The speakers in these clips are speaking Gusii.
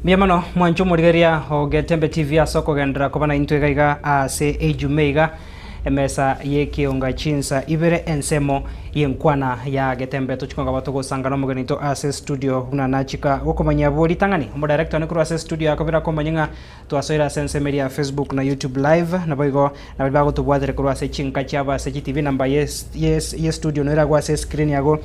Mbuya mono mwanche omorigereria o Getembe TV ase okogenderera koba naintwe iga iga ase ejumaa iga emesa y'ekeonga chinsa ibere ensemo y'enkwana ya Getembe tochikong'a batogosanga nomogeni oito ase studio buna nachika gokomanyia abwo ritang'ani omodirector one korwa ase studio akobera komanya ng'a Twasoire ase ensemo eria ya Facebook na YouTube live, naboigo nabaria bagotobwatera korwa ase chinka chiabo ase chitibi namba ye ye studio noiragwe ase escreen yago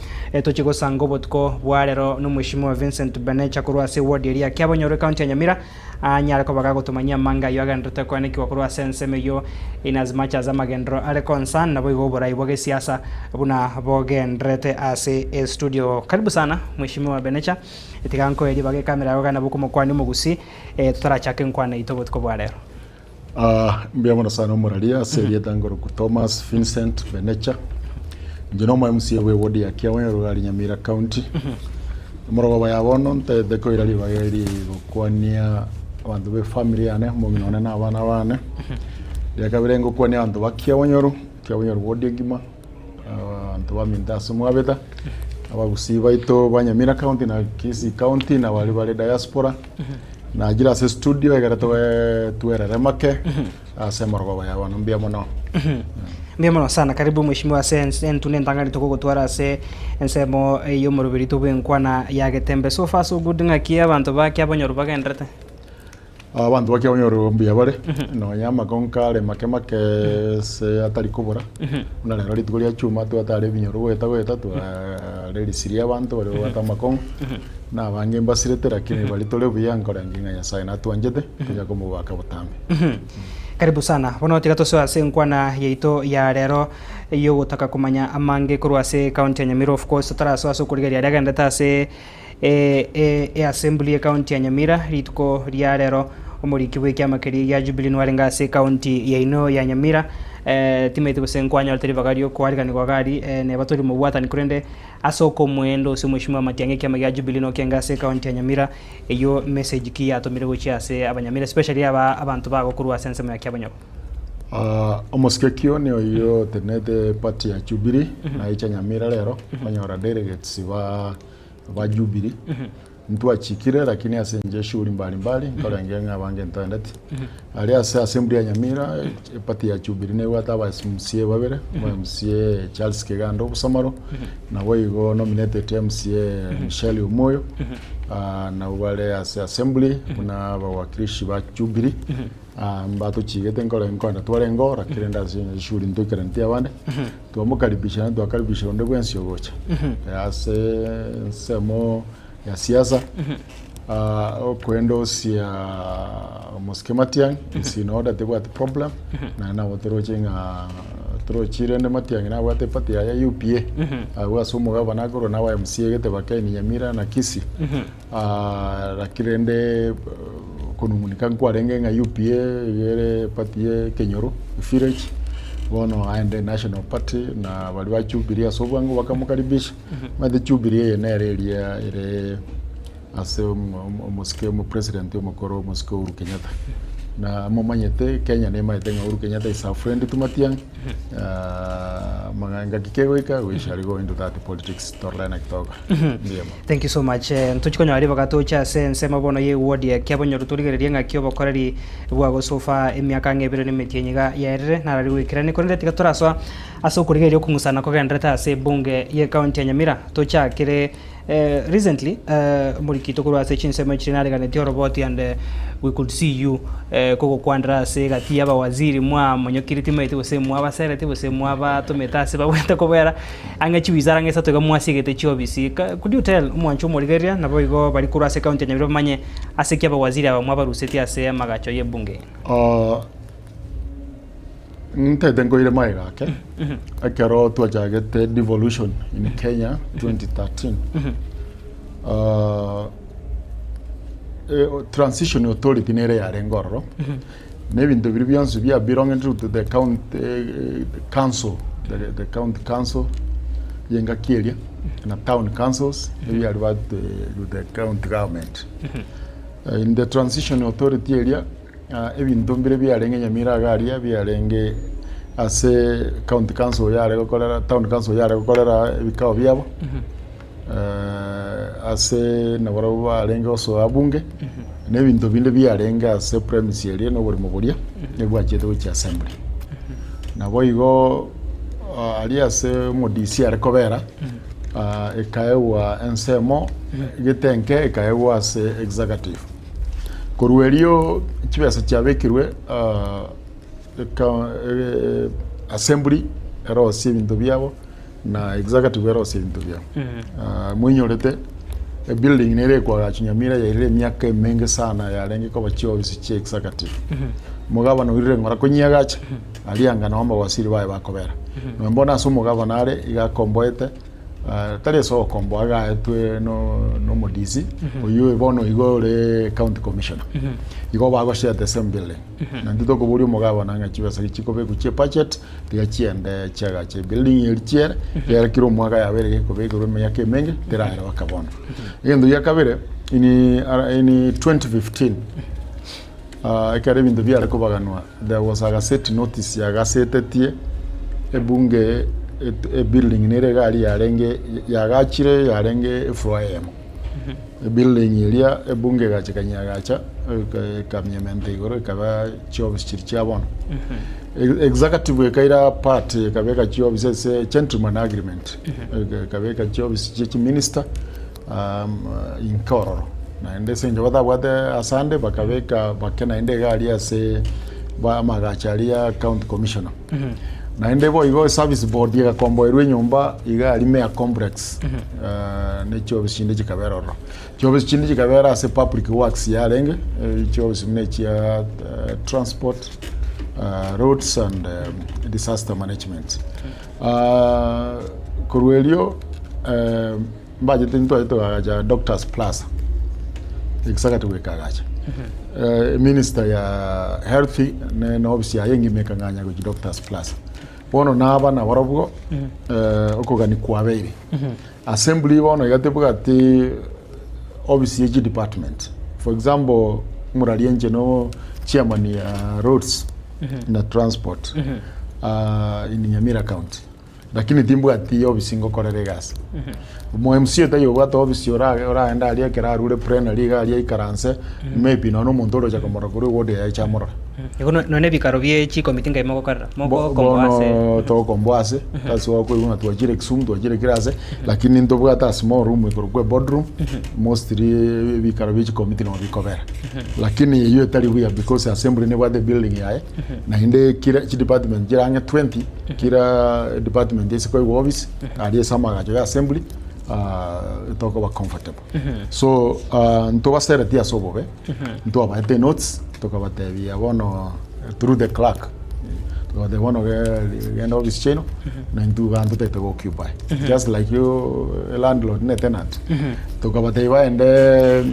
tochie gosanga obotuko bwa rero nomweshimiwa Vincent Benecha korwa ase ward eria ya Kiabonyoru ecounty ya Nyamira anyare koba gagotomanyia amanga ayio agenderete koenekiwa korwa ase ensemo eyio in as much as amagenderero are concern naboigo oborai bwa gesiasa buna bogenderete ase estudio. Karibu sana mweshimiwa Benecha tiga nkoe ribaga ekamera yago gana bokomokwania omogusii Totarachaka enkwana yaito obotuko bwa rero. Mbuya mono sana omoraria ase erieta ngoroku Thomas Vincent Benecha. Inche nomo MCA bwe ward ya Kiabonyoru Rogari Nyamira County. Omorogoba ya bono ntaete koira ribaga eri gokwania abanto be family yane omong'ina one na abana bane. Ria kabere ngokwania abanto ba Kiabonyoru, Kiabonyoru ward engima. Abanto baminto ase mwabeta, abagusii baito ba Nyamira County na Kisii County na baria bare diaspora, nachire ase estudio ekero toe twerere make ase emorogoba ya bono. Mbuya mono. Mbuya mono sana karibu mheshimiwa ase ense entunda entang'ani tokogotwara ase ensemo y'omoroberi bw'enkwana ya Getembe. So far so good ng'aki abanto ba Kiabonyoru bagenderete? Abanto ba Kiabonyoru mbuya bare, nonya amakonko are make make ase atari kobora, buna rero rituko ria chuma twatara ebinyoro goeta goeta twarerisirie abanto baria babwate amakong'u, na abange mbasirete lakini baria tore buya nkorenge ng'a Nyasaye natwanchete, tonya komobaka botambe. Karibu sana. Bono tiga tosoe ase enkwana yaito ya rero yogotaka komanya amange korwa ase county ya Nyamira of course totarasoa ase okorigereria aria agenderete ase Eassembly y'Ekaunti ya Nyamira rituko ria rero omoriki bw'ekiama keria gia Jubilee nwarenge ase ekaunti yaino ya Nyamira timaeti gose nkwanyorete ribaga riokoariganigwa iga aria neba tori mobwatani korende ase okomoenda ase omweshimiwa Matiang'i ekiama gia Jubilee nokenge ase ekaunti ya Nyamira eyio message ki yatomire gochia ase abanyamira especially aba abanto bagokorwa ase ensemo ya Kiabonyoru. Omosike Kioni oyio otenenete eparty ya Jubilee naicha Nyamira rero onyora delegates ba ba Jubilee, ntwachikire lakini ase inche eshughuli mbali mbali nkorenge ng'a abange ntoendeti. Aria ase assembly ya Nyamira, eparty ya Jubilee nebwate aba MCA babere, omo MCA Charles Kiganda Obusamaro, naboigo nominated MCA Michelle Omoyo, nabwo bare ase assembly buna abawakilishi ba Jubilee. Mbatochigete nkore nkoenda twarenge oo, lakini rende ase eshughuli ntoikeraneti abande. Twamokaribisha naende twakaribisha onde bwensi ogocha ase ensemo ya siasa okoendosia omosike Matiang'i is in order tebwati problem naende nabo toroche ng'a torochi rende Matiang'i nabwate eparty yaye ya UPA abwo ase omogabana akorwa naba MCA gete Bakeni Nyamira na Kisii lakini rende konung'unika nkwarenge ng'a UPA iga ere eparty ya ekenyoro village, bono aende national party na baria ba Jubilee ase obwango bakamokaribisha, omanyete Jubilee eye nere eria ere ase omo omosike omopresident omokoro omosike Uhuru Kenyatta. Na momanyete Kenya nemanyete ng'a Uhuru Kenyatta is a friend to Matiang'i. Amang'ana ngaki kegoika we shall go into that politics torore naki togokora. Mbuya mono. Thank you so much. Ntochi konyora ribaga toche ase ensemo bono ye ward ya Kiabonyoru torigererie ng'aki obokoreri bwa gosofa emiaka ang'e ebere na emetienyi iga yaerire narari goikerani korende tiga torasoa ase okorigereria okong'usana kogenderete ase ebunge ye county ya Nyamira tochakere Recently omorikito korwa ase chinsemo chiria nareganetie oroboti and we could see you kogokwanera ase egati y'abawaziri mwamonyokire timaeti gose mwabasereti gose mwabatomete ase babwenerete kobera ang'e chiwizara ang'e isato iga mwasiegete chiofisi. Could you tell omwancho omorigereria naboigo baria korwa ase ecounty ya Nyamira bamanye ase ki abawaziri aba mwabarusetie ase amagacho y'ebunge? Ntaete nkoire magega ake, ekero twachagete devolution in Kenya 2013, ah, eh, transition authority nere yarenge ororo, na ebinto biria bionsi bia belonging to the county eh, council, the, the county council ya engaki eria, na town councils, ebiari bat to the county government. In the transition authority eria, Ebinto mbire biarenge nyamira iga aria biarenge ase county council yare gokorera town council yare gokorera ebikao biabo, ase nabarabwo barenge gosoa bunge. Na ebinto binde biarenge ase premise eria na oboremo boria, ebwachiete gochia assembly. Naboigo aria ase omodc are kobera, ekaegwa ensemo getenke ekaegwa ase executive. Korwa erio chibesa chiabekirwe assembly erosie ebinto biabo na executive erosie ebinto biabo. Moinyorete ebuilding nere ekwagachwa Nyamira yairire emiaka emenge sana yarenge koba chiofisi chia executive. Omogabana oirire ng'ora konyiagacha aria anga nao amawaziri baye bakobera. Nonya bono ase omogabana are iga akomboete tari ase ogokomboa iga aetwe no omo DC oyio bono igo ore county commissioner. Igo bagoshare the same building. Naintwe tokoboria omogabana ng'a chibesa chikobekwa chie budget tiga chiende chiagache ebuilding eria chiere, ekiagera kera omwaka yabeire gekobekerwa emiaka emenge teraere mpaka bono. Egento gia kabere in in 2015 ekero ebinto biare kobaganwa there was a gazette notice yagasetetie ebunge ebuilding nere iga aria yarenge yagachire yarenge efloor eyemo. Ebuilding eria ebunge egacha ekanyeagacha ekamiementa igoro ekaba chiofisi chiria chia bono. Executive ekaira part ekabeka chiofisi ase gentleman agreement, ekabeka chiofisi chia chiminister inke ororo. Naende ase eng'encho batabwate asande bakabeka bake naende iga aria ase amagacho aria county commissioner. Naende boigo eservice board egakomboerwa enyomba iga aria Mayor Complex ne chiofisi chinde chikabera ororo. Chiofisi chinde chikabera ase public works yarenge, chiofisi buna echia transport, roads and disaster management. Korwa erio mbachete ntwachete togacha Doctors Plaza, executive ekagacha. Minister ya health ne ofisi yaye engima ekang'anya gochia Doctors Plaza. Bono naba nabarobwo okogania kwabeire. Assembly bono iga tebwati ofisi ye chidepartment. For example, omorari inche no chairman ya roads na transport in Nyamira county. Lakini timbwati ofisi ngokorera egasi. Omo MCA taiyo obwate ofisi oraende aria ekero arure plenary iga aria aikaranse, maybe nonya omonto orocha komorora korwa eward yaye ache amorore. Igo nonya na ebikaro bie chikomiti nkai mogokorera? Mogokomboa ase. Bono togokomboa ase, ase okoigwa ng'a twachire Kisumu, twachire kera ase, lakini ntobwate a small room ekorokwa eboardroom, mostly ebikaro bie chikomiti nabo bikobera. Lakini eyio etari buya because assembly nebwate ebuilding yaye, naende kera chidepartment chire ang'e 20, kera department ase koigwa office, aria ase amagacho ya assembly, tokoba comfortable. So ntobaseretie ase obobe, ntwabaete notes, tokabatebia bono through the clerk, tokabatebia bono genda office chiaino, na intwe iga ntotagete go occupy. Just like you landlord na tenant, tokabatebia baende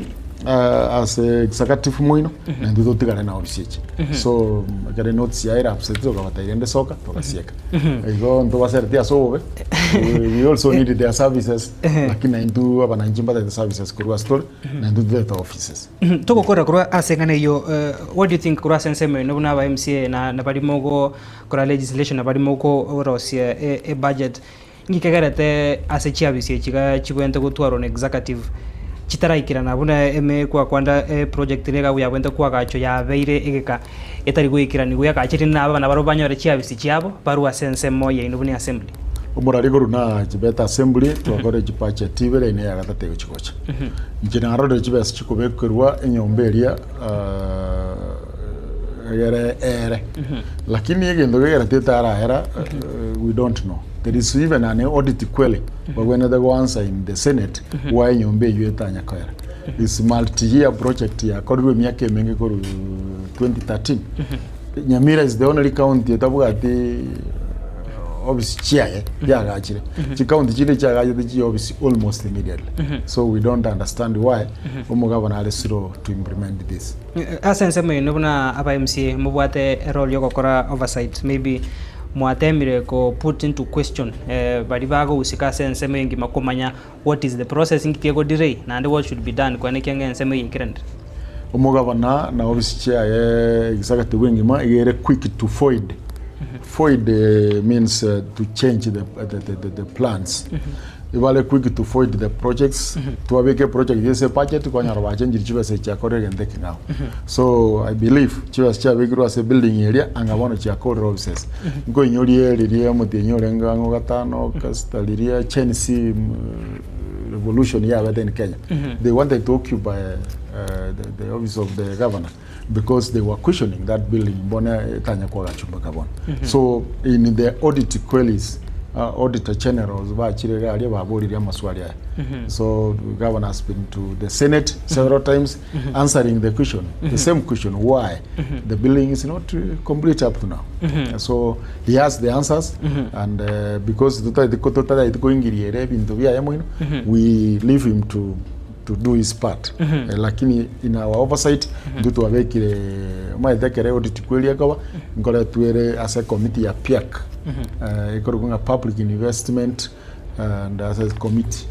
ase executive moino, na intwe totigare na office echi. So ekero notes yaye erapseti tokabatebia rende soka, togasieka. Igo ntobaseretie ase obobe, we also need their services, lakini naintwe abananchi mbatagete services korwa ase tore, naintwe totagete offices. Togokora korwa ase eng'ana eyio, what do you think korwa ase ensemo eye buna aba MCA na na baria mogokora legislation na baria mogorosia ebudget, inki kegerete ase chiabisi echi iga chibwenerete gotwarwa na executive chitaraikerana buna eme kwakwanda eproject niga yabwenerete koagachwa yabeire egeka etari goikeranigwa yagachire na abana barabwo banyore chiabisi chiabo barwe ase ensemo yaino buna assembly. Omorari korwa na chibete assembly twakore chibudget ibere ine ya gatato egochi gocha. Inche narorire chibesa chikobekerwa enyomba eria egere eere. Lakini egento kegerete etarahera we don't know. There is even an audit query bagwenerete go answer in the senate why enyomba eywo etanya koera. Is multi year project yakorirwe emiaka emenge korwa 2013. Nyamira is the only county etabwati office chiaye yagachire. Chicounty chinde chiagachete chiofisi almost immediately. So we don't understand why omogabana are slow to implement this. Ase ensemo eye buna aba MCA mobwate erole yogokora oversight maybe mwatemire ko put into question baria bagohusika ase ensemo engima komanya what is the process inki kego delay naende what should be done koenekia ng'a ensemo eye eikeranire. Omogabana na ofisi chiaye executive engima iga ere quick to void. Void means to change the, the, the, the plans. Ibare quick to void the projects, twabeka eproject ase ebudget kwanyora bachenchiri chibesa echi chiakorire egento ekeng'ao. So I believe chibesa chiabekirwe ase ebuilding eria anga bono chiakorire offices. Nkoinyorie riria omotienyi orenge ang'e ogatano kasita riria Gen Z revolution yabete in Kenya, they wanted to occupy the the office of the governor because they were questioning that building mbona etanya koagachwa mpaka bono. So in the audit queries auditor generals bachire iga aria baboririe amaswali aya. So the governor has been to the senate several times answering the question, the same question, why the building is not complete up to now. So he has the answers and because totagete ko- totagete koingiria ere ebinto biaye moino, we leave him to to do his part. Eh, lakini in our oversight intwe twabekire omanyete ekere audit query ekoba nkoretwa ere ase committee ya PIAC eh, ekorokwa ng'a public investment and assets committee.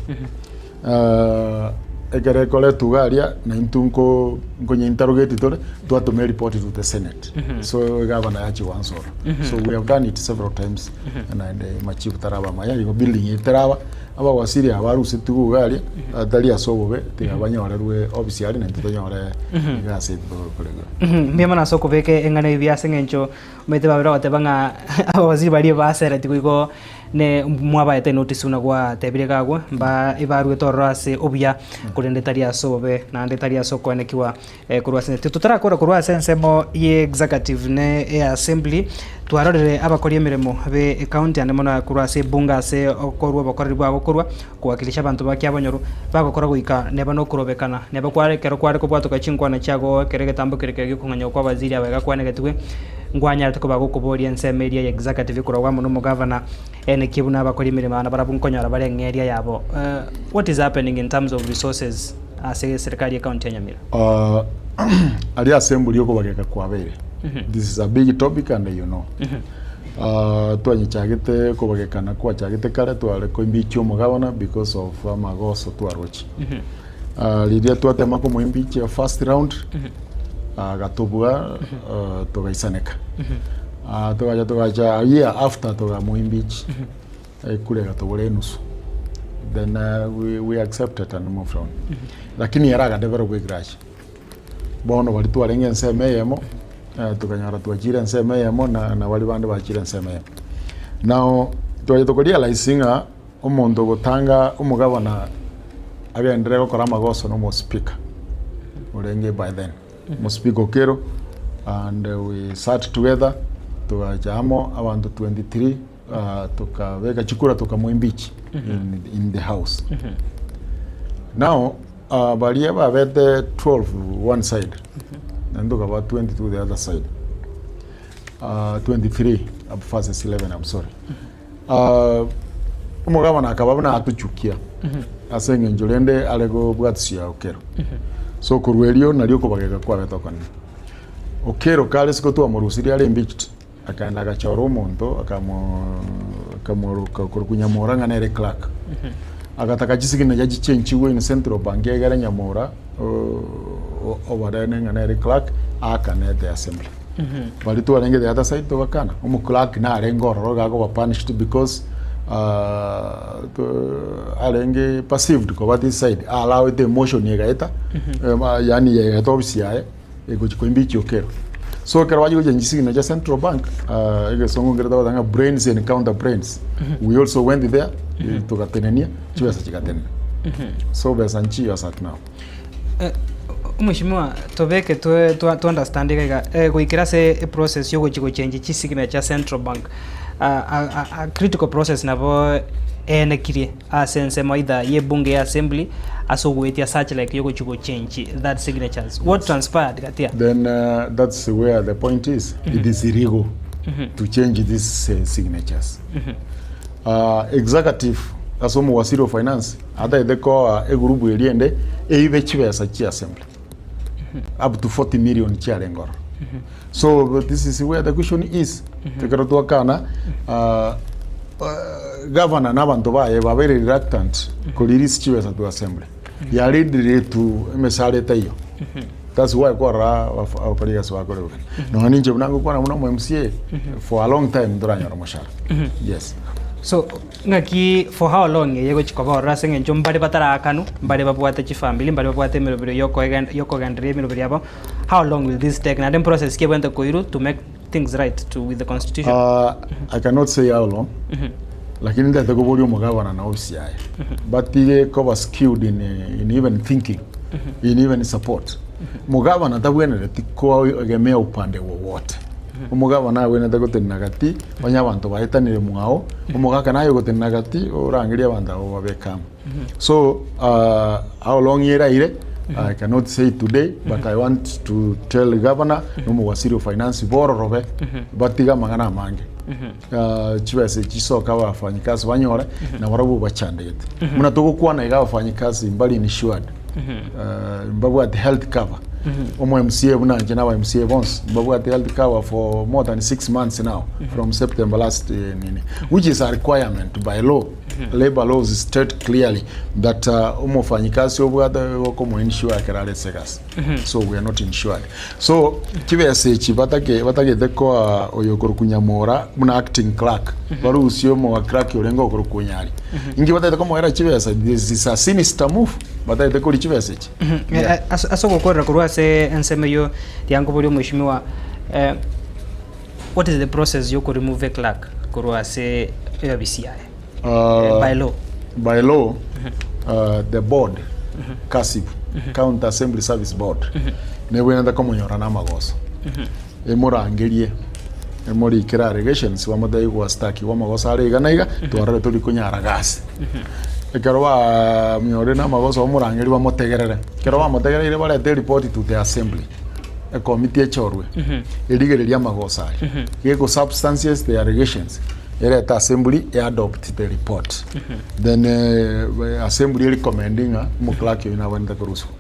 Ah, ekero ekoretwa iga aria na intwe nko nkonye interrogate tore twatoma eripoti to the senate so egavana yachia goansora so we have done it several times naende machifu taraba amaya igo building eye teraba Abawasiri aba arusetigwe iga aria, atari ase obobe, tiga banyorerwe ofisi aria, naintwe tonyore egasi eye togokora iga. Mbuya mono ase okobeka eng'ana eye buya ase eng'encho omanyete babere bagoteba ng'a abawaziri baria baseretigwe igo ne mwabaete enotice buna gwatebire iga agwo, mba ebaruete ororo ase obuya korende tari ase obobe naende tari ase okoenekiwa Korwa ase totarakora korwa ase ensemo ye executive ne eya assembly, twarorire abakori emeremo be ecounty ande mono korwa ase ebunge ase okorwa obokoreri bwabo korwa kowakilisha abanto ba Kiabonyoru bagokora goika neba nokorobekana neba kware ekero kware kobwatoka chinkwana chiago ekero egetambo kere kere giokong'anyigwa kwa abaziri aba iga kwanegetigwe ngwanyarete koba gokoboria ensemo eria ya executive korwa amo na omogavana ene ki buna abakori emeremo aba nabarabwo nkonyora bare eng'eria yabo what is happening in terms of resources ase eserikari y'ecounty ya Nyamira? Aria ase embori okobageka kwabeire. This is a big topic and you know. Twanyechagete kobagekana kwachagete kare tware koimbichia omogabana because of amagoso twaroche. Riria twatema komoimbichia first round agatobua togaisaneka. Togacha togacha a year after togamoimbichia. Ekura egatobora enusu then we, we accepted and moved on lakini ere agadevelop egrudge bono baria twarenge ensemo eyemo eh, tokanyora twachire ensemo eyemo na na baria bande bachire ensemo eyemo. Now twachete korealize ng'a omonto ogotanga omogabana agenderere gokora amagoso na omospeaker orenge by then. Omospeaker Okello and we sat together togacha amo abanto 23 Tokabeka chikura tokamoimpeach in, in the house. Now baria babete 12 one side naende tokaba 22 the other side 23 versus 11 I'm sorry. Omogabana akaba buna atochukia ase eng'encho rende are kobwatisia Okello. So korwa erio nario okobageka kwabete okonene. Okello kare isiko twamorusirie are impeached. Akaenda agachora omonto akamoroka korokwa Nyamora ng'a nere clerk. Agataka chisignature chichenchigwe in Central Bank egere Nyamora obarene ng'a nere clerk aakanete assembly. Baria twarenge the other side togakana, omoclerk narenge ororo iga akoba punished because arenge perceived koba this side allowed emotion egaeta yaani egaeta ofisi yaye. Egochia koimbichia okero. So ekero bachia gochia chisigino chia Central Bank, ah, egesongo nkere togoteba ng'a brains encounter brains. We also went there, eh, togatenenia, chibesa chigatenena. So besa nchiyo as at now. Omweshimiwa tobeke twe twa twa understand iga iga eh, goikera ase eprocess ya ogochia gochengi chisignature chia Central Bank ah, ah, ah, critical process nabo eenekirie. Ase ensemo either y'ebunge ya assembly ase ogoetia such like yogochia gochange that signatures. What transpired gati aa? Then that's where the point is, it is illegal to change these signatures. Executive ase omowaziri of finance atagete koa egroup eria ende eibe chibesa chia assembly up to 40 million chiarenge ororo. So this is where the question is, ekero twakana Gavana na abanto baye babeire reluctant ko release chibesa to assembly. Yaridire to emesara etaiyo. That's why kwarora abakori egasi bakorebekana. Nonya ninche buna ngokwana buna omo MCA for a long time ntoranyora omoshahara. Yes. So ng'aki for how long eye egochi koba ororo ase eng'encho mbare bataraakanwa, mbare babwate chifamiri, mbare babwate emeroberi yokoegen yokogendereria emeroberi yabo, how long will this take? Naende process ki ebwenerete koirwa to make things right to with the constitution? I cannot say how long, lakini ntagete koboria omogavana na ofisi yaye, batige koba skewed in, in even thinking, in even support. Omogavana tabwenereti koegemea upande wowote. Omogavana abwenerete gotenena gati, onye abanto baetanire mwao, omogaka naye ogotenena gati orangerie abanto abwo babeke amo. So how long eraire, I cannot say today, but I want to tell governor na omowaziri of finance bororobe, batige amang'ana amange. Chibesa echi chisoka abafanyikazi banyore, na barabwo bachandegete. Buna togokwana iga abafanyikazi mbari insured, mbabwate health cover. Omo MCA buna inche na aba MCA bonsi mbabwate health cover for more than 6 months now from September last nini, which is a requirement by law. Labour laws state clearly that omofanyikazi obwate gokomo insure ekero are ase egasi. So we are not insured. So chibesa echi batake batagete koa oyo okorokwa Nyamora buna acting clerk barusie omo clerk orenge okorokwa Onyari. Inki batagete komoera chibesa? This is a sinister move batagete koria chibesa echi. Yeah. Ase ase ogokorera korwa ase ensemo eyio riankoboria omweshimiwa eh, what is the process yo koremove a clerk korwa ase eofisi yaye by law? By law, the board, KASIB, County Assembly Service Board, nebwenerete komonyora namagoso, emorangerie, emorikere allegations, bamotebie gwastakigwe amagoso are iga na iga, twarorire tori konyara gasi. Ekero bamonyorire namagoso bamorangerie bamotegerere, ekero bamotegereire barete eripoti to the assembly, ekomiti echorwe, erigererie amagoso aria, geko substantiate the allegations, erete assembly e adopt the report, then assembly e recommend ng'a omoclerk oyio nabwenerete korusiwa.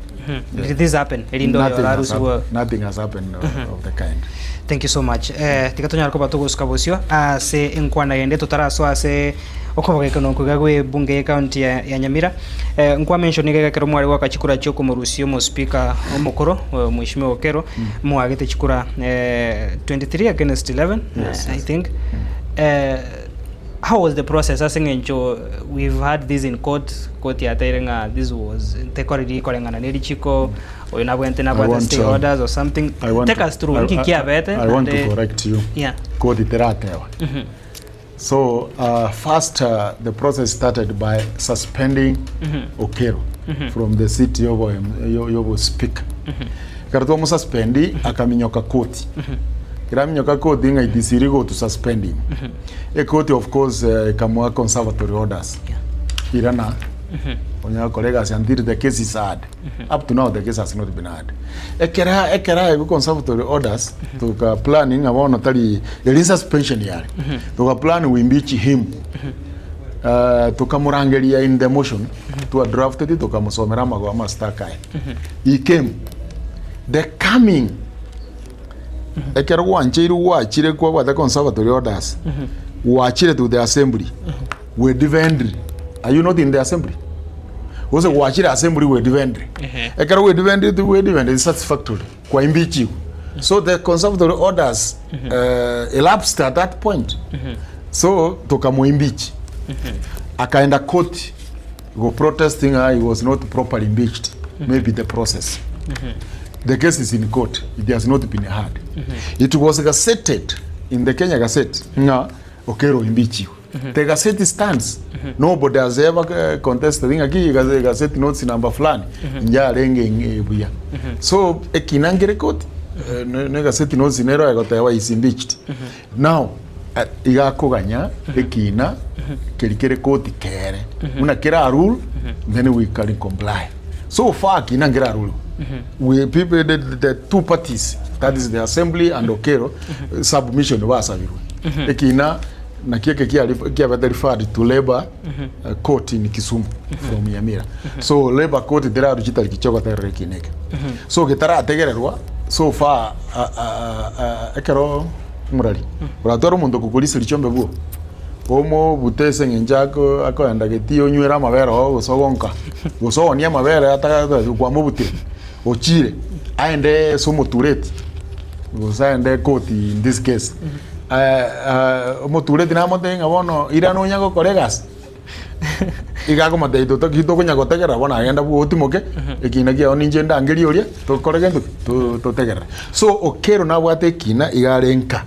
Did this happen? Erinde oyo Nothing has orarusiwe. hap- nothing has happened of the kind. Thank you so much. Eh, tiga tonyare koba togosuka bosio ase enkwana yende totarasoa ase okobagekana okwo iga gwe ebunge ye county ya, ya Nyamira. Eh, nkwa mention iga ekero mware goaka chikura chia okomorusia omospika omokoro eh, Mheshimiwa Okello, mwagete chikura eh, 23 against 11 Yes, I yes. think. Eh, how was the process ase eng'encho we've had this in court, court yateire ng'a this was tekoriri koreng'ana ne richiko, oyo nabwente I nabwate want, stay orders or something. I want Take to- us through I- nki I- kiabete I want to naende- correct you. Yeah. Koti teratewa. So first the process started by suspending Okello from the seat yobo yobo speaker. Ekero twamosuspendi akaminyoka koti. Ekero aminyoka koti ng'a it is illegal to suspend him. Ekoti of course ekamoa conservatory orders. Irana onyare gokora egasi until the case is heard. Up to now the case has not been heard. Ekera ekera aegwe conservatory orders toka plan ng'a bono tari eri suspension yare. Toka plan we impeach him. Tokamorangeria in the motion twa drafted tokamosomera amago amashtaka aye. He came. The coming ekero gwancheirwe gwachire kwabwate conservatory orders gwachire to the assembly we defend are you not in the assembly? Gose gwachire assembly we defend ekero we defend we defend is satisfactory kwa impeachigwe so the conservatory orders elapsed at that point so tokamoimpeach akaenda court go protesting he was not properly impeached maybe the process the case is in court it has not been heard it was gazetted in the Kenya Gazette ng'a Okello impeachigwe the gazette stands nobody has ever contested ng'a ki gazette notes number fulani injarenge ing- buya so ekina nkere court ne ne gazette notes nero egoteba is impeached now iga akoganya ekina keri kere court kere buna kera rule then we can comply so far kina nkera rule we people the, the two parties that is the assembly and Okello submission basabirwe ekina naki eke kiabete referred to labor court in Kisumu from Nyamira so labor court teraru chitariki chiogoterera ekina eke so getarategererwa so far ekero omorari oratware omonto okokorisia richombe bwo omobute ase eng'encho ako akoenda getii onywere amabere oo gose ogonka gose oonie amabere ataka kwamobutire ochire aende ase omotureti gose aende court in this case. Omotureti namotebie ng'a bono irana onya gokora egasi, iga akomotebia totoki tokonya gotegerera bono agenda bwogo otimoke, ekina kiago ninche ndangerie oria tokore gento ki? To totegerere. So Okero nabwate ekina iga are nka,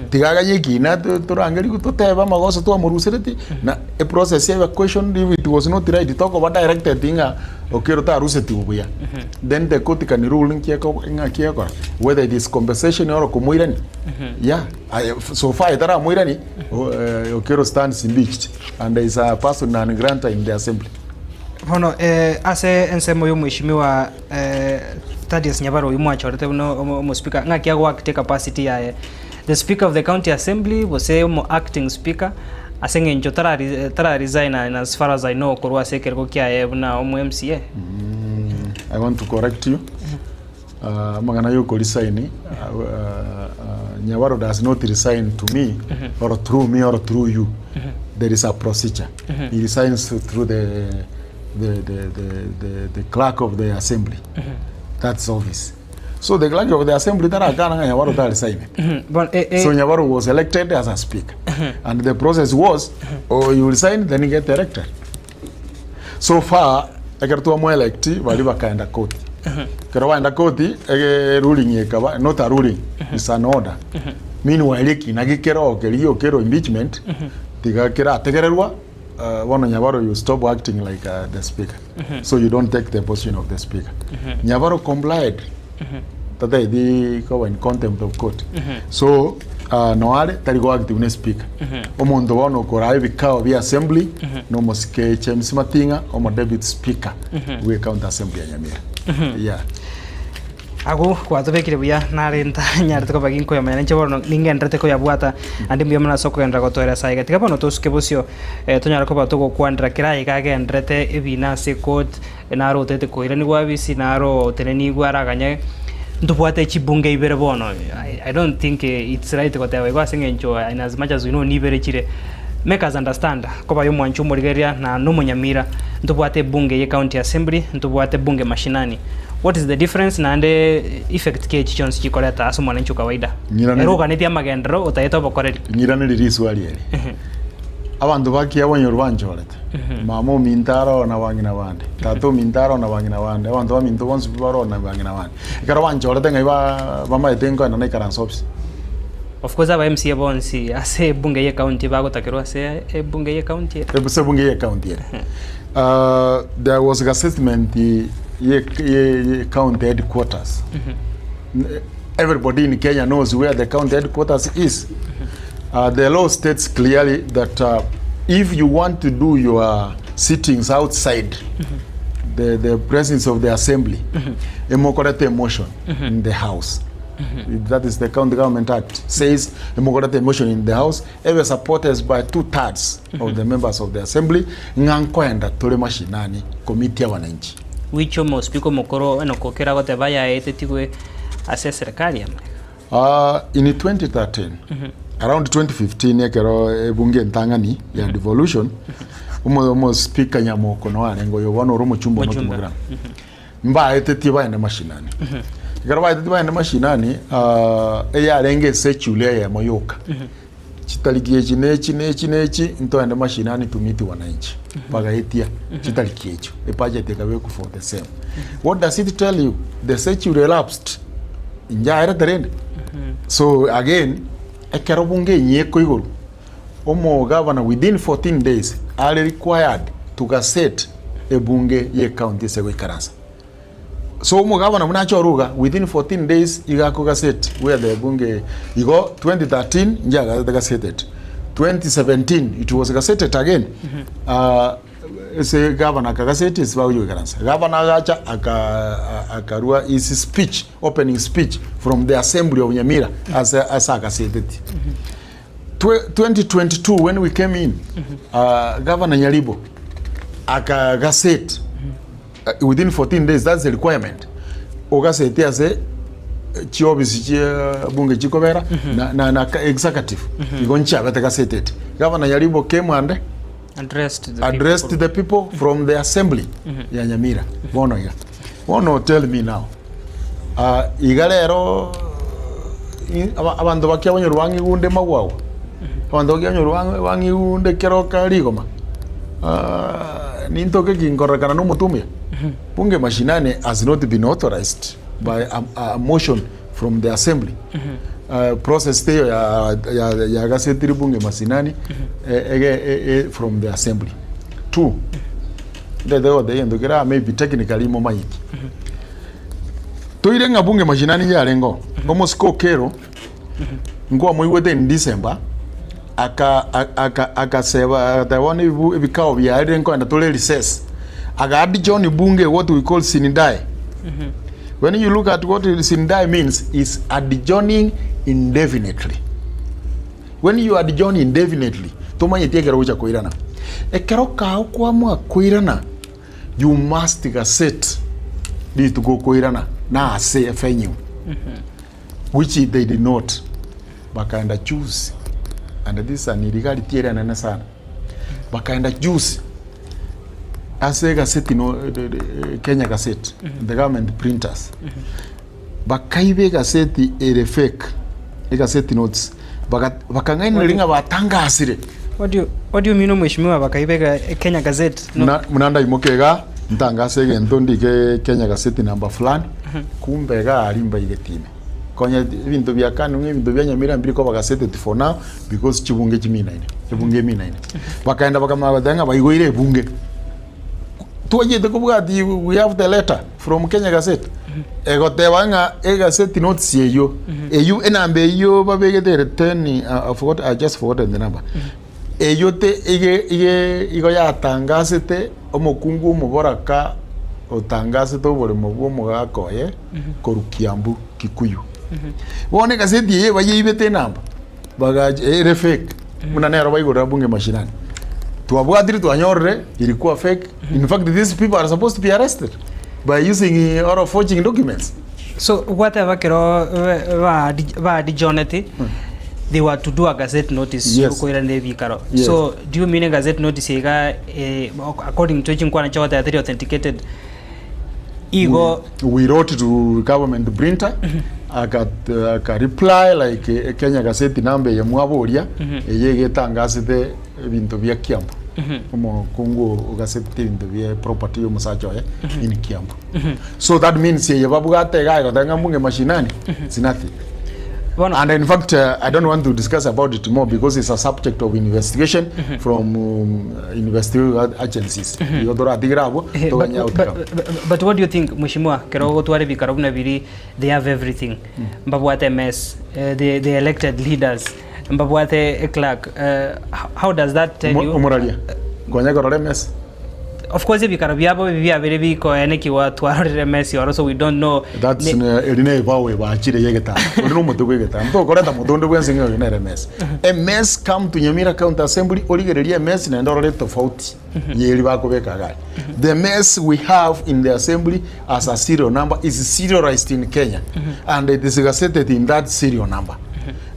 tiga aganye ekina to torangerigwe totebe amagoso twamoruseretie, na eprocess ebe questioned if it was not right tokoba directed ng'a Okero tarusetigwe buya, then the court can rule nki eko ng'aki egokora, whether it is compensation or komoirania. Yeah, aye so far etaramoirani, Okero stands impeached and is a person non grata in the assembly. Bono ase ensemo ya omweshimiwa Thaddeus Nyabaro oyio mwachorete buna omo speaker, ng'aki agoacte capacity yaye? The speaker of the county assembly gose omo acting speaker ase eng'encho tarari tara resign as far as I know korwa ase ekerogo kiaye buna omo MCA. I want to correct you. Amang'ana ya okorisaini, Nyabaro does not resign to me or through me or through you. There is a procedure. He resigns through the, the, the, the, the, the clerk of the assembly. That's office. So the clerk of the assembly tarakana ng'a Nyabaro tarisaine. Bono, eh, eh, So Nyabaro was elected as a speaker. And the process was, oh, you resign, then you get elected. So far, ekero twamoelect, baria bakaenda koti. Ekero baenda koti, ege ruling ekaba, not a ruling, it's an order. Meanwhile, ekina gekero keria okero impeachment, tiga kerategererwa, bono Nyabaro you stop acting like the speaker. So you don't take the position of the speaker. Nyabaro complied. Tataeti koba in contempt of court. So noare tari go act buna speaker. Omonto bono okoraa ebikao bia assembly na omosike James Mating'a omo deputy speaker bwe county assembly ya Nyamira. Yeah. Agwo gwatobekire buya nare ntanyarete koba ginkoyamanya nainche bono ningenderete koyabwata naende mbuya mono ase okogenderera gotoeresa iga. Tiga bono tosuke bosio tonyare koba togokwanera kera aiga agenderete ebina ase ecourt naro otete koiranigwa abisi naro otenenigwe araganye ntobwate chibunge ibere bono I don't think it's right goteba igo ase eng'encho in as much as we know nibere chire make us understand koba aye omwanchi omorigereria na nomonyamira ntobwate ebunge ye county assembly ntobwate bunge mashinani What is the difference naende effect ki echi chionsi chikoreta ase omwananchi o kawaida? Ng'irane- Ere oganetie amagenderero otagete obokoreri. Ng'iraneri riswali eri. Abanto ba kiabonyoru banchorete. Mama ominto aroo na bang'ina bande, tata ominto aroo na bang'ina bande, abanto baminto bonsi pi baroo na bang'ina bande. Ekero banchorete ng'ai ba bamaete nkoenda naikaransa ofisi. Of course aba MCA bonsi ase ebunge ye county bagotakerwa ase ebunge ye county ere. Ase ebunge ye county ere. There was gazettement ye ye county headquarters. Everybody in Kenya knows where the county headquarters is. The law states clearly that if you want to do your sittings outside the, the presence of the assembly, emokorete a motion in the house. That is the County Government Act says emokorete a motion in the house ebe supported by two-thirds of the members of the assembly ng'a nkoenda tore mashinani komiti abananchi. Which omospika omokoro Enock Okello agoteba ayaetetigwe ase eserekari ya Amerika. In 2013 around 2015 ekero ebunge entang'ani ya devolution omo omospika Nyamoko no arenge oyo bono ore omochumba Omochumba. omotimogirana mbaetetie baende mashinani ekero baetetie baende mashinani eyarenge esechuria eyemo yoka Chitariki echi na echi na echi na echi ntoende mashinani to meet wananchi. Bagaetia chitariki echio, ebudget ekabekwa for the same. What does it tell you? The century elapsed, njaerete rende. So again, ekero bunge enyia ekoigorwa, omogavana within 14 days are required to gazette ebunge ye county ase egoikaransa. So omogabana buna achore iga within 14 days iga akogaseti where the bunge igo 2013 nchiagasete gazetted 2017 it was gazetted again uh, ase gavana akagaseti ase bagocha goikaransa gavana agacha aka akarua his speech opening speech from the assembly of Nyamira ase ase agaseteti 2022 when we came in uh, governor Nyaribo akagaseti within 14 days that's the requirement ogaseti ase chiofisi chia bunge chikobera na, na, na executive igo nchiabete gaseteti governor Nyaribo came and Addressed the addressed people. the people from the assembly ya Nyamira bono iga bono tell me now uh, iga rero Abanto bakia abanyoru bang'igunde magwagwa, abanto bakia abanyoru bang'igunde keroka rigoma, nintoke ki nkororekana na omonto omuya? Bunge mashinani has not been authorized by a motion from the assembly. Process teiyo yagasetire bunge mashinani ege from the assembly. Two, ntagete goteba egento kere aa maybe technically momanyeti. Toire ng'a bunge mashinani yarenge oo, omosike o Kero nkwamoigwete in December aka aka akaseba agateba bono ebibu ebikao biarire nkoenda tore recess. Aga adjourn bunge what we call sine die. When you look at what sine die means is adjourning indefinitely. When you adjourn indefinitely, tomanyeti ekero ogocha koirana. Ekero kao kwamua koirana, You must gazette rituko okoirana na ase efenyu which they did not bakaenda juzi and this is an illegality ere enene sana bakaenda juzi ase egaseti no Kenya Gazette the government printers bakaiba egaseti ere fake egaseti notes bakang'ainereria ng'a batangasire. What do you, what do you mean omweshimiwa bakaiba ega Kenya Gazette? No. Buna, buna ndaimoke iga ntangase egento ndike Kenya Gazette number fulani kumbe iga aria mbaigete ime. Konya ebinto bia kanu ng'a ebinto bia Nyamira mbiri koba gazetted for now because chibunge chiminaine, ebunge eminaine. Bakaenda bakamanya goteba ng'a baigoire ebunge. Twachete kobwatia we have the letter from Kenya Gazette egoteba ng'a egazeti notice eyio eyio enamba eyio babegete ere ten I forgot I just forgotten the number eyio te ige ige igo yatangasete omokungu omoboraka otangasete oboremo bwa omogaka oye korwa Kiambu Kikuyu. Bono egazeti eye bayeibete enamba. Bagacha ere fake buna nero baigorera bunge mashinani twabwatire twanyorire ilikuwa fake in fact these people are supposed to be arrested by using or forging documents. So gwateba ekero baadijoneti they were to do a gazette notice Yes. yokoirana ebikaro. Yes. So do you mean gazette notice iga according to chinkwana chiagoteba teri authenticated Igo. We wrote to government printer aka aka reply like eh, Kenya Gazette number eye mwaboria eye egetangasete ebinto bia Kiambu omokungu ogasetete ebinto bia property ya omosacha oye in Kiambu so that means eye babwate iga egoteba ng'a mbunge mashinani it's nothing. Bono And in fact, I don't want to discuss about it more because it's a subject of investigation from investigative agencies. Igo toratigere abwo, Eh, toganye but, but, outcome. but, but what do you think mheshimiwa kero ogotwara ebikaro buna biri they have everything mbabwate mess eh, the elected leaders mbabwate clerk eh, how does that tell you Omoraria, konya korora emesa. Of course ebikaro biabo ebi biabeire bikoenekiwa twarorire Messi oro so we don't know. That's Ne- ne, eri ne ebao ebachire y'egetanda. Ori nomote bw'egetanda. Tokoreta mote onde bwensi ng'a oyo nere Messi. A mess come to Nyamira County Assembly origererie emess naende orore etofauti y'eri bakobeka iga aria. The mess we have in the assembly as a serial number is serialized in Kenya and it is gazetted in that serial number.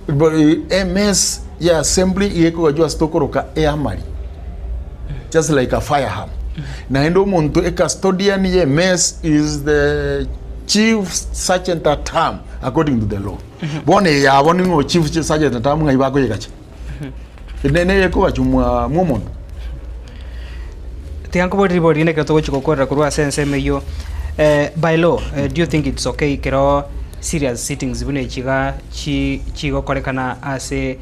But, eh, a mess ya assembly iga ekogachwa ase tokoroka eamari. just like a firearm. Naende omonto a custodian ye mess is the chief sergeant at arm according to the law. Bono eye yabo ning'o chief sergeant at arm ng'ai bakoyegacha? Ne neye ekogachwa mwa mwomonto. Tiga nkoborie ribori rinde ekero togochia gokorera korwa ase ensemo eyio, by law, do you think it's okay ekero serious sittings buna echi iga chi chigokorekana ase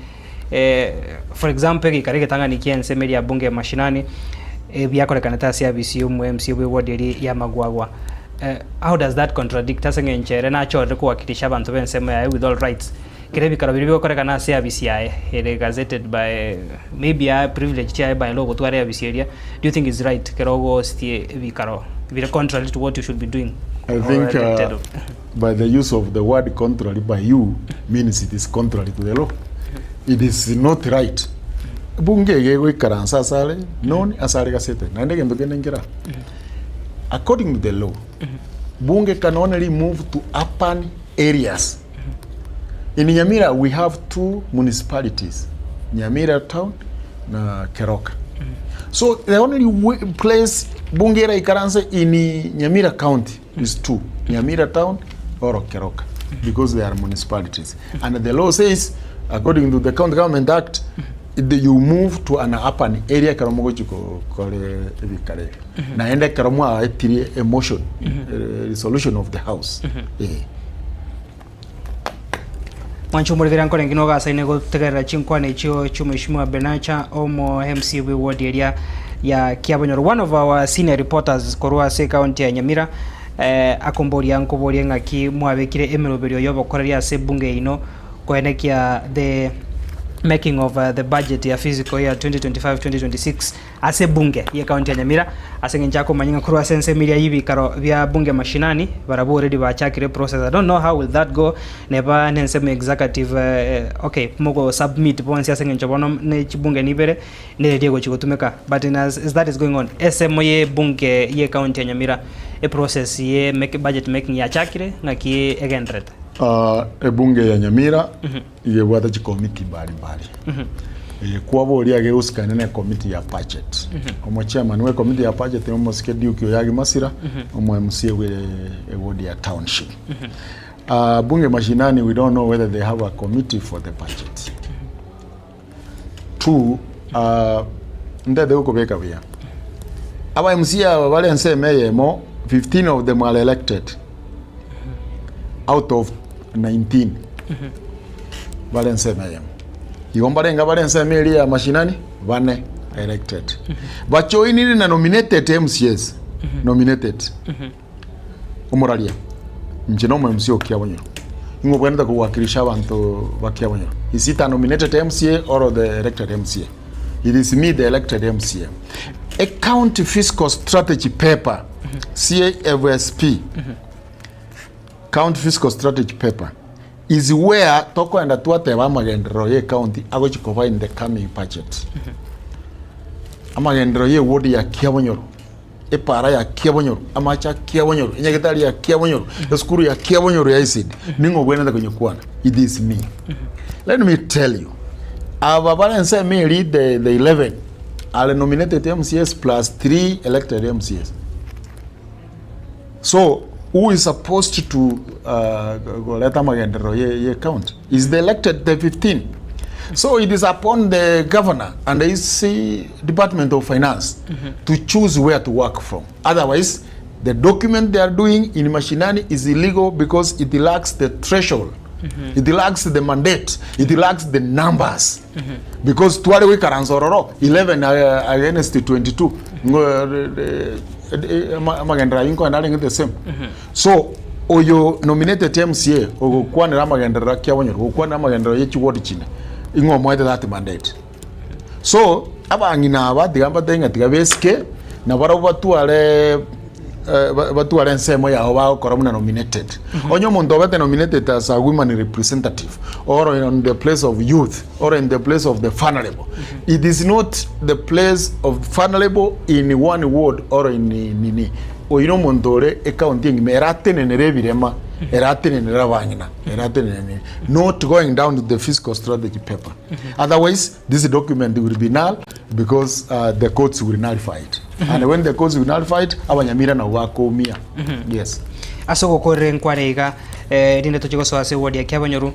For example, egeikaro egetang'ani ki'ensemo eria bunge ya mashinani, ebiakorekanete ase abisi y'omo MC bwe ward eria ya Magwagwa. How does that contradict ase eng'encho ere nachorire kowakilisha abanto b'ensemo yaye with all rights, kera ebikaro biria bigokorekana ase abisi yaye ere gazetted by maybe a privilege chiaye by law gotwara eabisi eria, do you think is right kero ogohostie ebikaro bire contrary to what you should be doing I or think elected by the use of the word contrary by you means it is contrary to the law. It is not right. Bunge ege egoikaransa asare known asare gasete naende egento kende nkera according to the law bunge can only move to urban areas in Nyamira we have two municipalities Nyamira town na Keroka so the only way, place bunge eraikaranse in Nyamira county is two, Nyamira town or Keroka. because they are municipalities and the law says according to the county government act the you move to an urban area ekero mogochi kore ebikaro ebio naende ekero mwaetirie a motion resolution of the house eh. Mwanche omorigereria nkorenge nigo gasaine gotegerera chinkwana echio chi'omweshimiwa Benacha omo MC bwe ward eria ya Kiabonyoro. One of our senior reporters korwa ase ecounty ya Nyamira eh, akomboria nkoborie ng'aki mwabekire emeroberio y'obokoreria ase ebunge yaino koenekia the making of uh, the budget ya fiscal year 2025-2026 Ase ebunge y'ecounty ya Nyamira, ase engencho akomanya ng'a korwa ase ensemo eria y'ebikaro bia bunge mashinani, barabwo already bachakire eprocess. I don't know how will that go, neba nensemo ya executive okay mogo submit bonsi ase engencho bono ne chibunge nibere, nereri egochi gotumeka. But in as as that is going on, esemo ye ebunge y'ecounty ya Nyamira, eprocess ye make budget making yachakire, ng'aki egendererete? Ebunge ya Nyamira Iga ebwate chikomiti mbari mbari. Eye kwaboria iga egosikana na ekomiti ya budget. Omochairman bwe ekomiti ya budget ni omosike Duke Oyagi Masira, omo MCA bwe eward ya township. Ah, bunge mashinani we don't know whether they have a committee for the budget. Two, ah, ndete gokobeka buya. Aba MCA aba bare ensemo eyemo, 15 of them are elected out of 19 bare ensemo eyemo. Igo mbarenge abare ensemo eria ya mashinani bane elected. Bachoinire na nominated MCAs, nominated. Omoraria, inche nomo MCA o Kiabonyoro. Ing'o obwenerete kowakilisha abanto ba Kiabonyoro? Is it a nominated MCA or the elected MCA? It is me the elected MCA. A county fiscal strategy paper, CAFSP, county fiscal strategy paper is where tokoenda twateba amagenderero ye county agochi koba in the coming budget. Amagenderero ye ward ya Kiabonyoro epaara ya kiabonyoro, amache a kiabonyoro, enyagetari ya kiabonyoro, esukuru ya kiabonyoro ya ECD, ning'o obwenerete konyekwana? It is me. Let me tell you, aba bare ensemo eria the, the 11 are nominated MCAs plus 3 elected MCAs. So who is supposed to uh, goleta amagenderero ye, ye county is the elected the 15 so it is upon the governor and his eh, department of finance to choose where to work from otherwise the document they are doing in mashinani is illegal because it lacks the threshold it lacks the mandate it lacks the numbers because tware goikaransa ororo 11 uh, against 22 Ngo, eh, eh, ama- amagenderero ayio nkoenda arenge the same so oyo nominated mca ogokwanera amagenderero akia abanyoro gokwanera amagenderero ye chiward chine ing'o omoete that mandate so abang'ina aba tiga mbatebie ng'a tiga besike na barabwo batware eh, ba- batware ensemo yabo bagokora buna nominated. Onye omonto obete nominated as a woman representative or in the place of youth or in the place of the vulnerable, it is not the place of vulnerable in one ward or in nini. Oyio na omonto ore ecounty engima eratenenere ebirema, eratenenere abang'ina, eratenenere nini. Not going down to the fiscal strategy paper. Otherwise, this document will be null because uh, the courts will nullify it. And when the courts will nullify it, abanyamira nabo bakoumia. Yes. Ase ogokorera enkware iga eh, rinde toche gosoa ase eward ya Kiabonyoru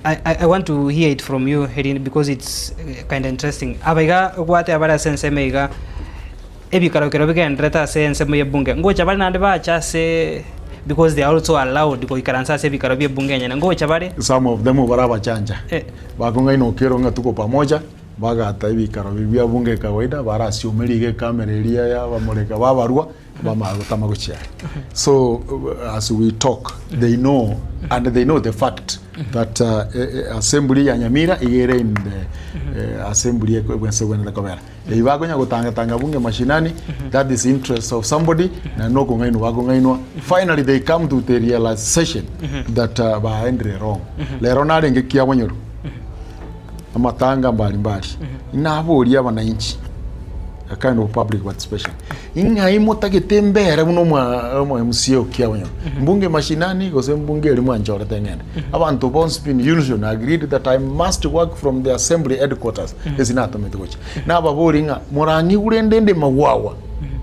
I, I, I want to hear it from you erinde because it's eh, kinda interesting. Aba iga obwate abare ase ensemo iga ebikaro ekero bigenderete ase ensemo ya ebunge ngocha bare naende bacha ase because they are also allowed goikaransa ase ebikaro bia ebunge enyene ngocha bare Some of them bare abachancha. Eh. Bakong'aina okero ng'a tuko pamoja, bagata ebikaro biria bia bunge kawaida, barasiumeria iga ekamera eria yabamoreka babarua, bamanya gotama gochia are. So as we talk, they know and they know the fact that uh, eh, eh, assembly ya Nyamira iga ere in the eh, assembly eko- bwense bwenete kobera. Eyio bakonya gotangatanga bunge mashinani, that is interest of somebody, na nokong'ainwa bakong'ainwa. Finally they come to the realization that uh, baendire wrong. Rero narenge kiabonyoru amatanga mbali mbali naboria abananchi a kind of public participation ing'ai motagete mbere buna omwa omo MCA o kiabonyoru mbunge mashinani gose mbunge eria mwanchorete ng'ende abanto bonsi pi in unison agreed that I must work from the assembly headquarters ase natomete gochia nababoria ng'a morang'igure ndende magwagwa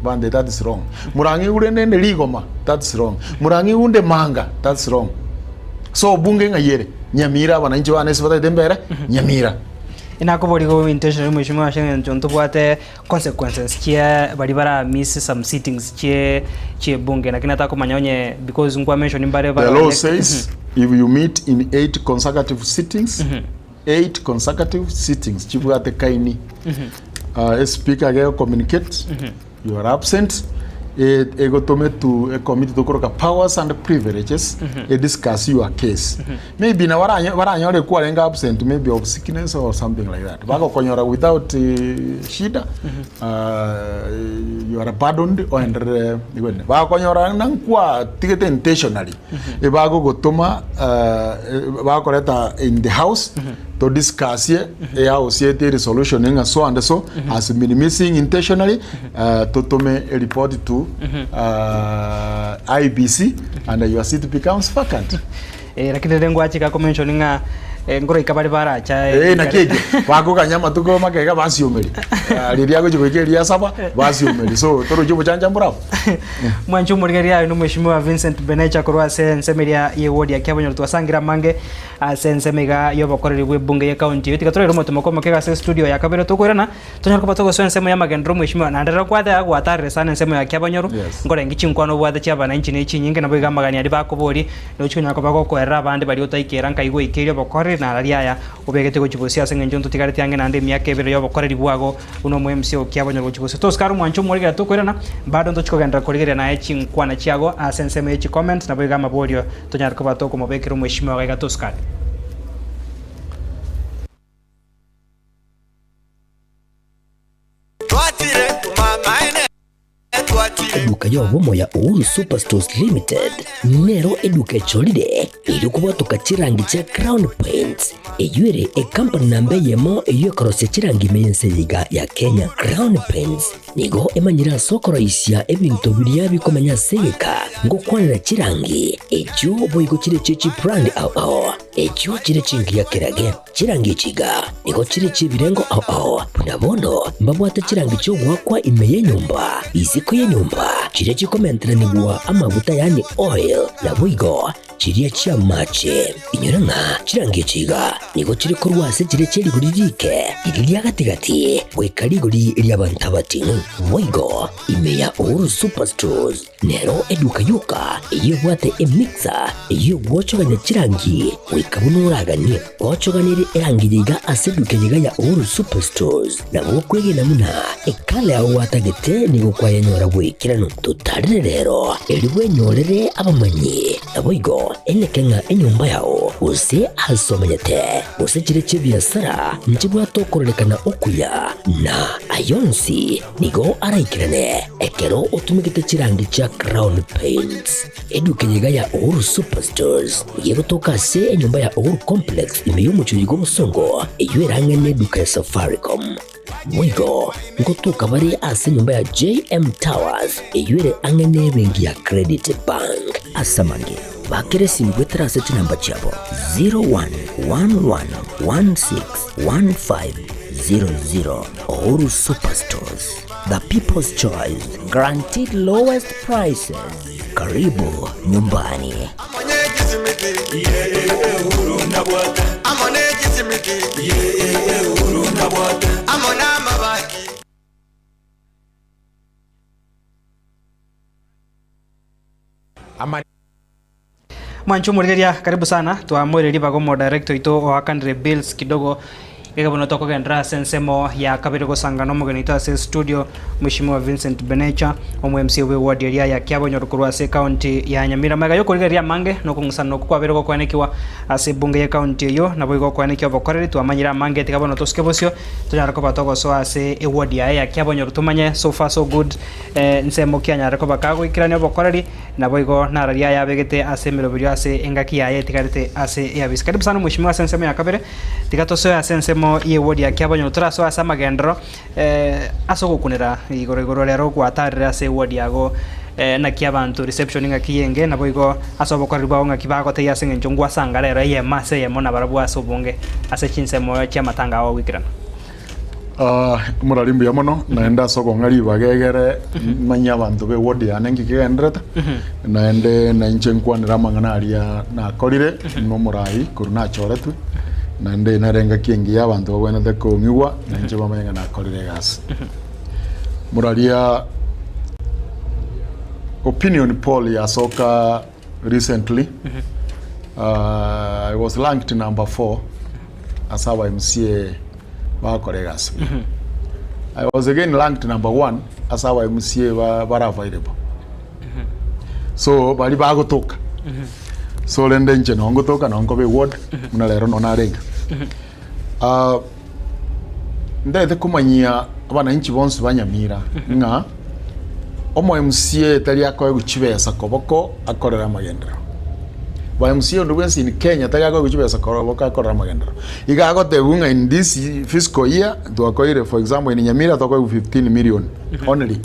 bande that is wrong morang'igure ndende rigoma that's wrong morang'igure manga that's wrong. So obunge ng'ai ere? Nyamira abananchi bane ase batagete mbere Nyamira. Inakoboria igo intentionally mheshimiwa ase eng'encho ntobwate consequences chia baria bara miss some sittings chie chie bunge lakini natakomanya onye because nkwa mention mbare The law says if you meet in eight consecutive sittings, eight consecutive sittings chibwate kaini uh, speaker age communicate you are absent e- egotome to a committee tokoroka powers and privileges e discuss your case maybe na baranyo- baranyore kwarenge absent maybe of sickness or something like that bagokonyora without eh, shida uh, you are pardoned oenderere igwene bagokonyora nankwa tigete intentionally ebagogotoma uh, bakoreta in the house to discuss ye ehouse ete resolution ng'a so and so has been missing intentionally uh, totome a report to uh, IEBC and your seat becomes vacant. Eh, lakini rende ngwachika ko mention ng'a eh, nkoroika bare baracha Eh, naki ekio bakoganya amatuko makega basiomeria Ah, riria agochia goika eria saba basiomeria so torochi obochanja mborabwo. Mwanche omorigereria aye nomweshimiwa Vincent Benecha korwa ase ensemo eria ye ward ya Kiabonyoru twasangire amange ase ensemo iga y'obokoreri bw'ebunge ye county eyio. Tiga toraire omotomoko omoke iga ase estudio ya kabere tokoirana tonyare koba togosoa ensemo y'amagenderero omweshimiwa naende rero kwateba gwatarire sana ensemo ya Kiabonyoru Yes. nkorenge chinkwana obwate chi'abananchi ne chinyinge nabo iga amagani aria bakoboria nochi konyara koba gokoerera abande baria otaikera nkai goikeria obokoreri na araria aya obegete gochia bosio ase eng'encho ntotigareti ang'e naende emiaka ebere y'obokoreri bwago buna omo MC o Kiabonyoru gochia bosio. Tosike are omwancho omorigereria tokoirana bado ntochi kogenderera korigereria naye chinkwana chiago ase ensemo ye chicomments naboigo amaborio Tonyare koba tokomobekera omweshimiwa iga iga tosukare. Eduka y'obomo ya Uhuru Superstores Limited nero eduka echorire erio kobwatoka chirangi chia Crown Paints eyio ere ecompany namba eyemo eyio ekorosia chirangi ime y'ense eye iga ya Kenya. Crown Paints Nigo emanyire ase okoroisia ebinto biria bikomenya ase egeka, ngokwanera chirangi, echio boigo chire chie chibrandi ao ao, echio chire chingiya kerage. Chirangi echi iga nigo chire chi'ebirengo ao ao, buna bono mbabwate chirangi chi'ogoakwa ime y'enyomba, isiko y'enyomba, chiria chikomenteranigwa amaguta yaani oil, naboigo Chiria chi'amache. Inyora ng'a chirangi echi iga nigo chire korwa ase chiria chie rigori riike, riria ria gati-gati, goika rigori ri'abanto abating'u. Boigo ime ya Uhuru Superstores nero eduka yoka eyio ebwate emixer eyio egwochogania chirangi goika buna oraganie. Gochoganerie erangi eye iga ase eduka eye iga ya Uhuru Superstores nabo okwegena buna ekala yao gwatagete nigo kwayenyora bw'ekeranu. Totarire rero erio bwenyorere abamanyi. Naboigo eneke ng'a enyomba yao, gose aase omenyete, gose chire chi'ebiasara nchibwate okororekana okuya, na aya onsi nigo araikerane ekero otumegete chirangi chia Crown Paints. Eduka eye iga ya Uhuru Superstores nigo egotoka ase enyomba ya Uhuru Complex ime y'omochie oyo bw'obosongo, eyio ere ang'e neduka ya Safaricom. Boigo ngotoka bare ase enyomba ya JM Towers eyio ere ang'e nebenki ya Credit Bank. Ase amange, bakera esimi goetera ase chinamba chiabo 0111161500. Uhuru Superstores, the people's choice, guaranteed lowest prices. Karibu nyumbani. Mwancho omorigereria karibu sana twamoire ribaga omo director oito oakanire bills kidogo Iga bono tokogenderera ase ensemo ya kabere gosangana omogeni oito ase estudio Mheshimiwa Vincent Benecha omo MCA bwe ward eria ya Kiabonyoru korwa ase ecounty ya Nyamira. Magega yokorigereria amange na okong'usana okwo kwabeire gokoenekiwa ase ebunge ye county eyio naboigo okoenekia obokoreri twamanyire amange tiga bono tosuke bosio tonyare koba togosoa ase eward yaye ya Kiabonyoru tomanye so far so good nsemo ki anyare koba kagoikerania obokoreri Naboigo nararia ayabegete ase emeroberio ase engaki yaye etigarete ase eabisi. Karibu sana Mheshimiwa ase ensemo ya kabere. Tiga tosoe ase ensemo y'ewodi ya Kiabonyoru torasoe ase amagenderero ase ogokunera igoro igoro rero gwatarire ase ewodi yago naki abanto reception ng'aki yenge naboigo ase obokoreri bwabo ng'aki bagotebia ase eng'encho ngwasanga rero eyemo ase eyemo nabarabwo ase obonge ase chinsemo chi'amatanga ao goikerana. Morari mbuya mono, naende ase okong'a ribaga egere manye abanto be ward yane nki kegenderete, naende nainche nkwanere amang'ana aria nakorire buna omorai korwa nachoretwe, naende nere engaki engiya abanto babwenerete kong'igwa nainche bamanye ng'a nakorire egasi. Moraria opinion poll yasoka recently, I was ranked number 4 ase aba MCA bagokora egasi buya. I was again ranked number 1 ase aba MCA ba- bare available. So baria bagotoka. So rende inche noo ngotoka noo nkoba eward buna rero noo narenge. Ah, Ntagete komanyia abananchi bonsi ba Nyamira ng'a omo MCA tari akoegwa chibesa koboko akorere amagenderero. Ba MCA onde bwensi in Kenya tari akoegwa chibesa koboko akorere amagenderero. Iga agotebiwa ng'a in this fiscal year twakoeire for example in Nyamira twakoegwa 15 million only.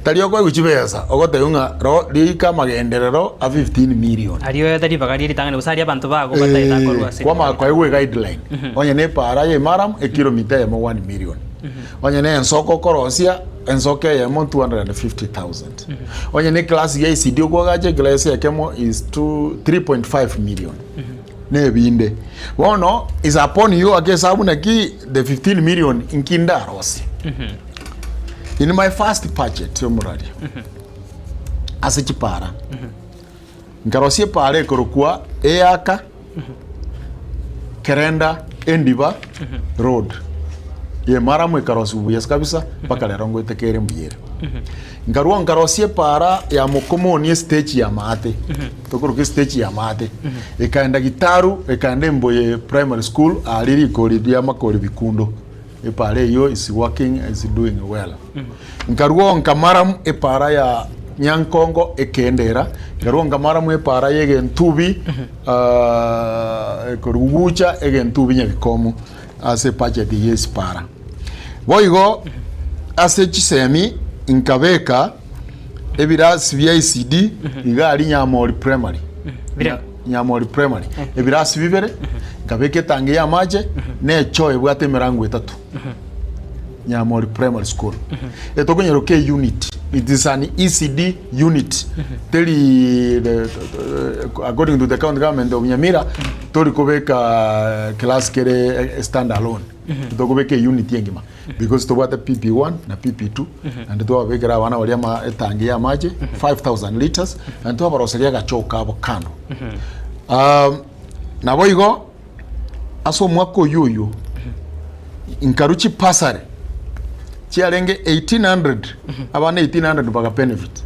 Tari okoegwa chibesa ogotebiwa ng'a ro rika amagenderero a 15 million. Aria oete ribaga rie ritang'ani gose aria abanto bago bataete akorwa ase Kwamanya ribaga koegwa eguideline onye ne epaara ya emaram ekilomita eyemo 1 million onye ne ensoko okorosia ensoko eyemo 250,000 onye ne eclass ya ECD okoagacha eclass ekemo is 2 3.5 million na ebinde bono is upon you ake esabu naki the 15 million nki ndarosie in my first budget omoraria ase chipara Nkarosia epaara ekorokwa Eaka Kerenda Endiba Road y'emaramu ekarosigwa buya kabisa mpaka rero ngoeteka ere mbuya ere. Nkarua nkarosia epaara ya Mokomoni estage ya maate, tokoroka estage ya maate, ekaenda Gitaru ekaenda Emboye Primary School aria rikori ria Makori Bikundo. Epaara eyio is working is doing well. Nkarua nkamara epaara ya Nyankongo ekendera, nkarua nkamara epaara y'egentubi ekorugucha egentubi Nyabikomu ase ebudget y'esipara. Boigo ase chisemi nkabeka ebirasi bia ECD iga aria Nyamori Primary. Bire. Nyamori Primary ebirasi bibere, nkabeka etangi y'amache na echoo ebwate emerango etato. Nyamori Primary School. Etokonyeroka eunit, it is an ECD unit. Teri the, according to the county government of Nyamira, tori kobeka class kere stand alone. Tokobeka eunit engima because tobwate PP1 na PP2 naende twababekera abana baria ama etangi ya amache 5000 litres naende twabaroseria agachoo kabo kando. Naboigo Ase omwaka oyio oyio nkarua chipasari chiarenge 1800 abana 1800 baga benefit.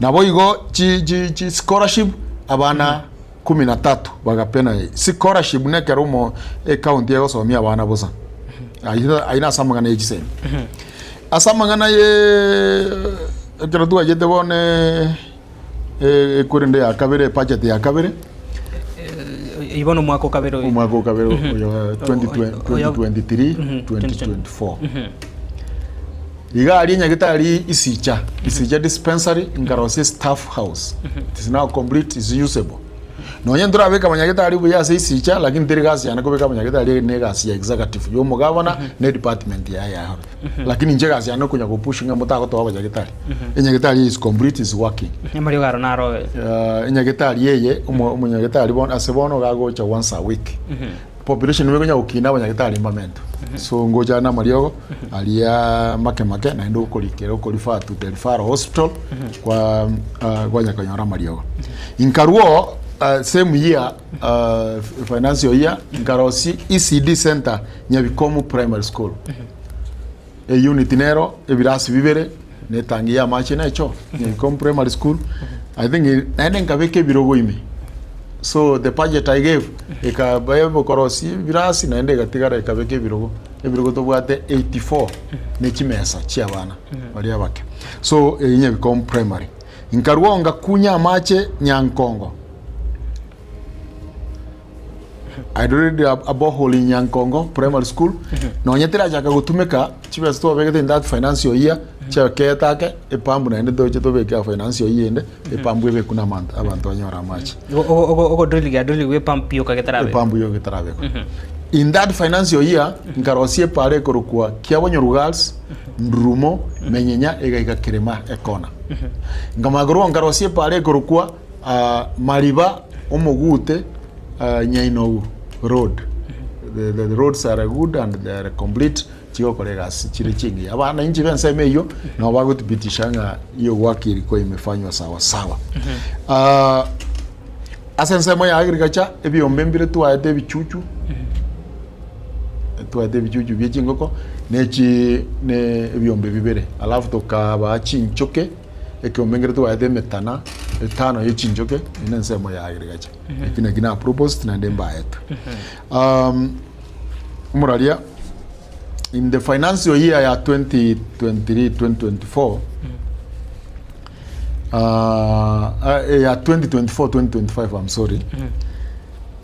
Naboigo chi chi chi scholarship abana kumi na tatu baga benefit. Scholarship nekero omo ecounty egosomia abana bosa. Ayio ayio nase amang'ana ye chisemi. Ase amang'ana ye ekero twachete bono Ekorende ya kabere, ebudget ya kabere. Eyio bono omwaka o kabere oyo. Omwaka o kabere oyo 2023 2024. Iga aria nyagetari Isicha, Isicha dispensary nkarosia staff house. It is now complete, is usable. Nonye ntorabeka abanyagetari buya ase Isicha lakini teri gasi yane kobeka abanyagetari ne egasi ya executive ya omogavana ne department yaye ya health. Lakini inche egasi yane okonya go push ng'a motagotoa abanyagetari. Enyagetari is complete is working. Amariogo aro naro Enyagetari eye omo omonyagetari bono ase bono iga agocha once a week. Population nigo ekonya gokina abanyagetari mbamento. So ngocha na amariogo aria make make naende okorikera okorifer to the referral hospital kwa kwanya konyora amariogo. Inkarwo same year financial year nkarosia ECD center Nyabikomu primary school. Eunit nero ebirasi bibere na etangi ya amache na echoo Nyabikomu primary school I think naende nkabeka ebirogo ime so the budget I gave ekaba ekorosia ebirasi naende egatigara ekabeka ebirogo, ebirogo tobwate 84 ne chimesa chia abana baria abake. So eyio Nyabikomu primary. Nkarwao ngakunya amache Nyankongo. I drilled a borehole in Nyankongo Primary School. Nonye terachaka gotumeka chibesa twabegete in that financial year chiaketa ake epambu naende toche tobeke a financial year ende epambu ebekwe na amanto abanto banyore amache. Ogo drill ga drill gwe pump yoka getarabekwa. Epambu yoka getarabekwa. In that financial year nkarosia epaara ekorokwa Kiabonyoru Girls, Ndurumo, Menyenya egaika Kerema ekona. Nkamanya korwa nkarosia epaara ekorokwa ah, Mariba Omogute ah, Nyainogu Road. The, the, the roads are good and they are complete chigokora egasi chire chingiya. Abana inche b'ensemo eyio nabo bagothibitisha ng'a hiyo work ilikuwa imefanywa sawa sawa. Ah, Ase ensemo ya agriculture, ebiombe mbire twaete ebichuchu, twaete ebichuchu bie chingoko ne chi ne ebiombe bibere, alafu tokabaa chinchoke, ekiombe nkere twaete emetana etano ye chinchoke, eye ne ensemo ya agriculture. Eki naki na proposed naende mbaetwe. Omoraria, in the financial year ya 2023 2024, ya 2024 2025 I'm sorry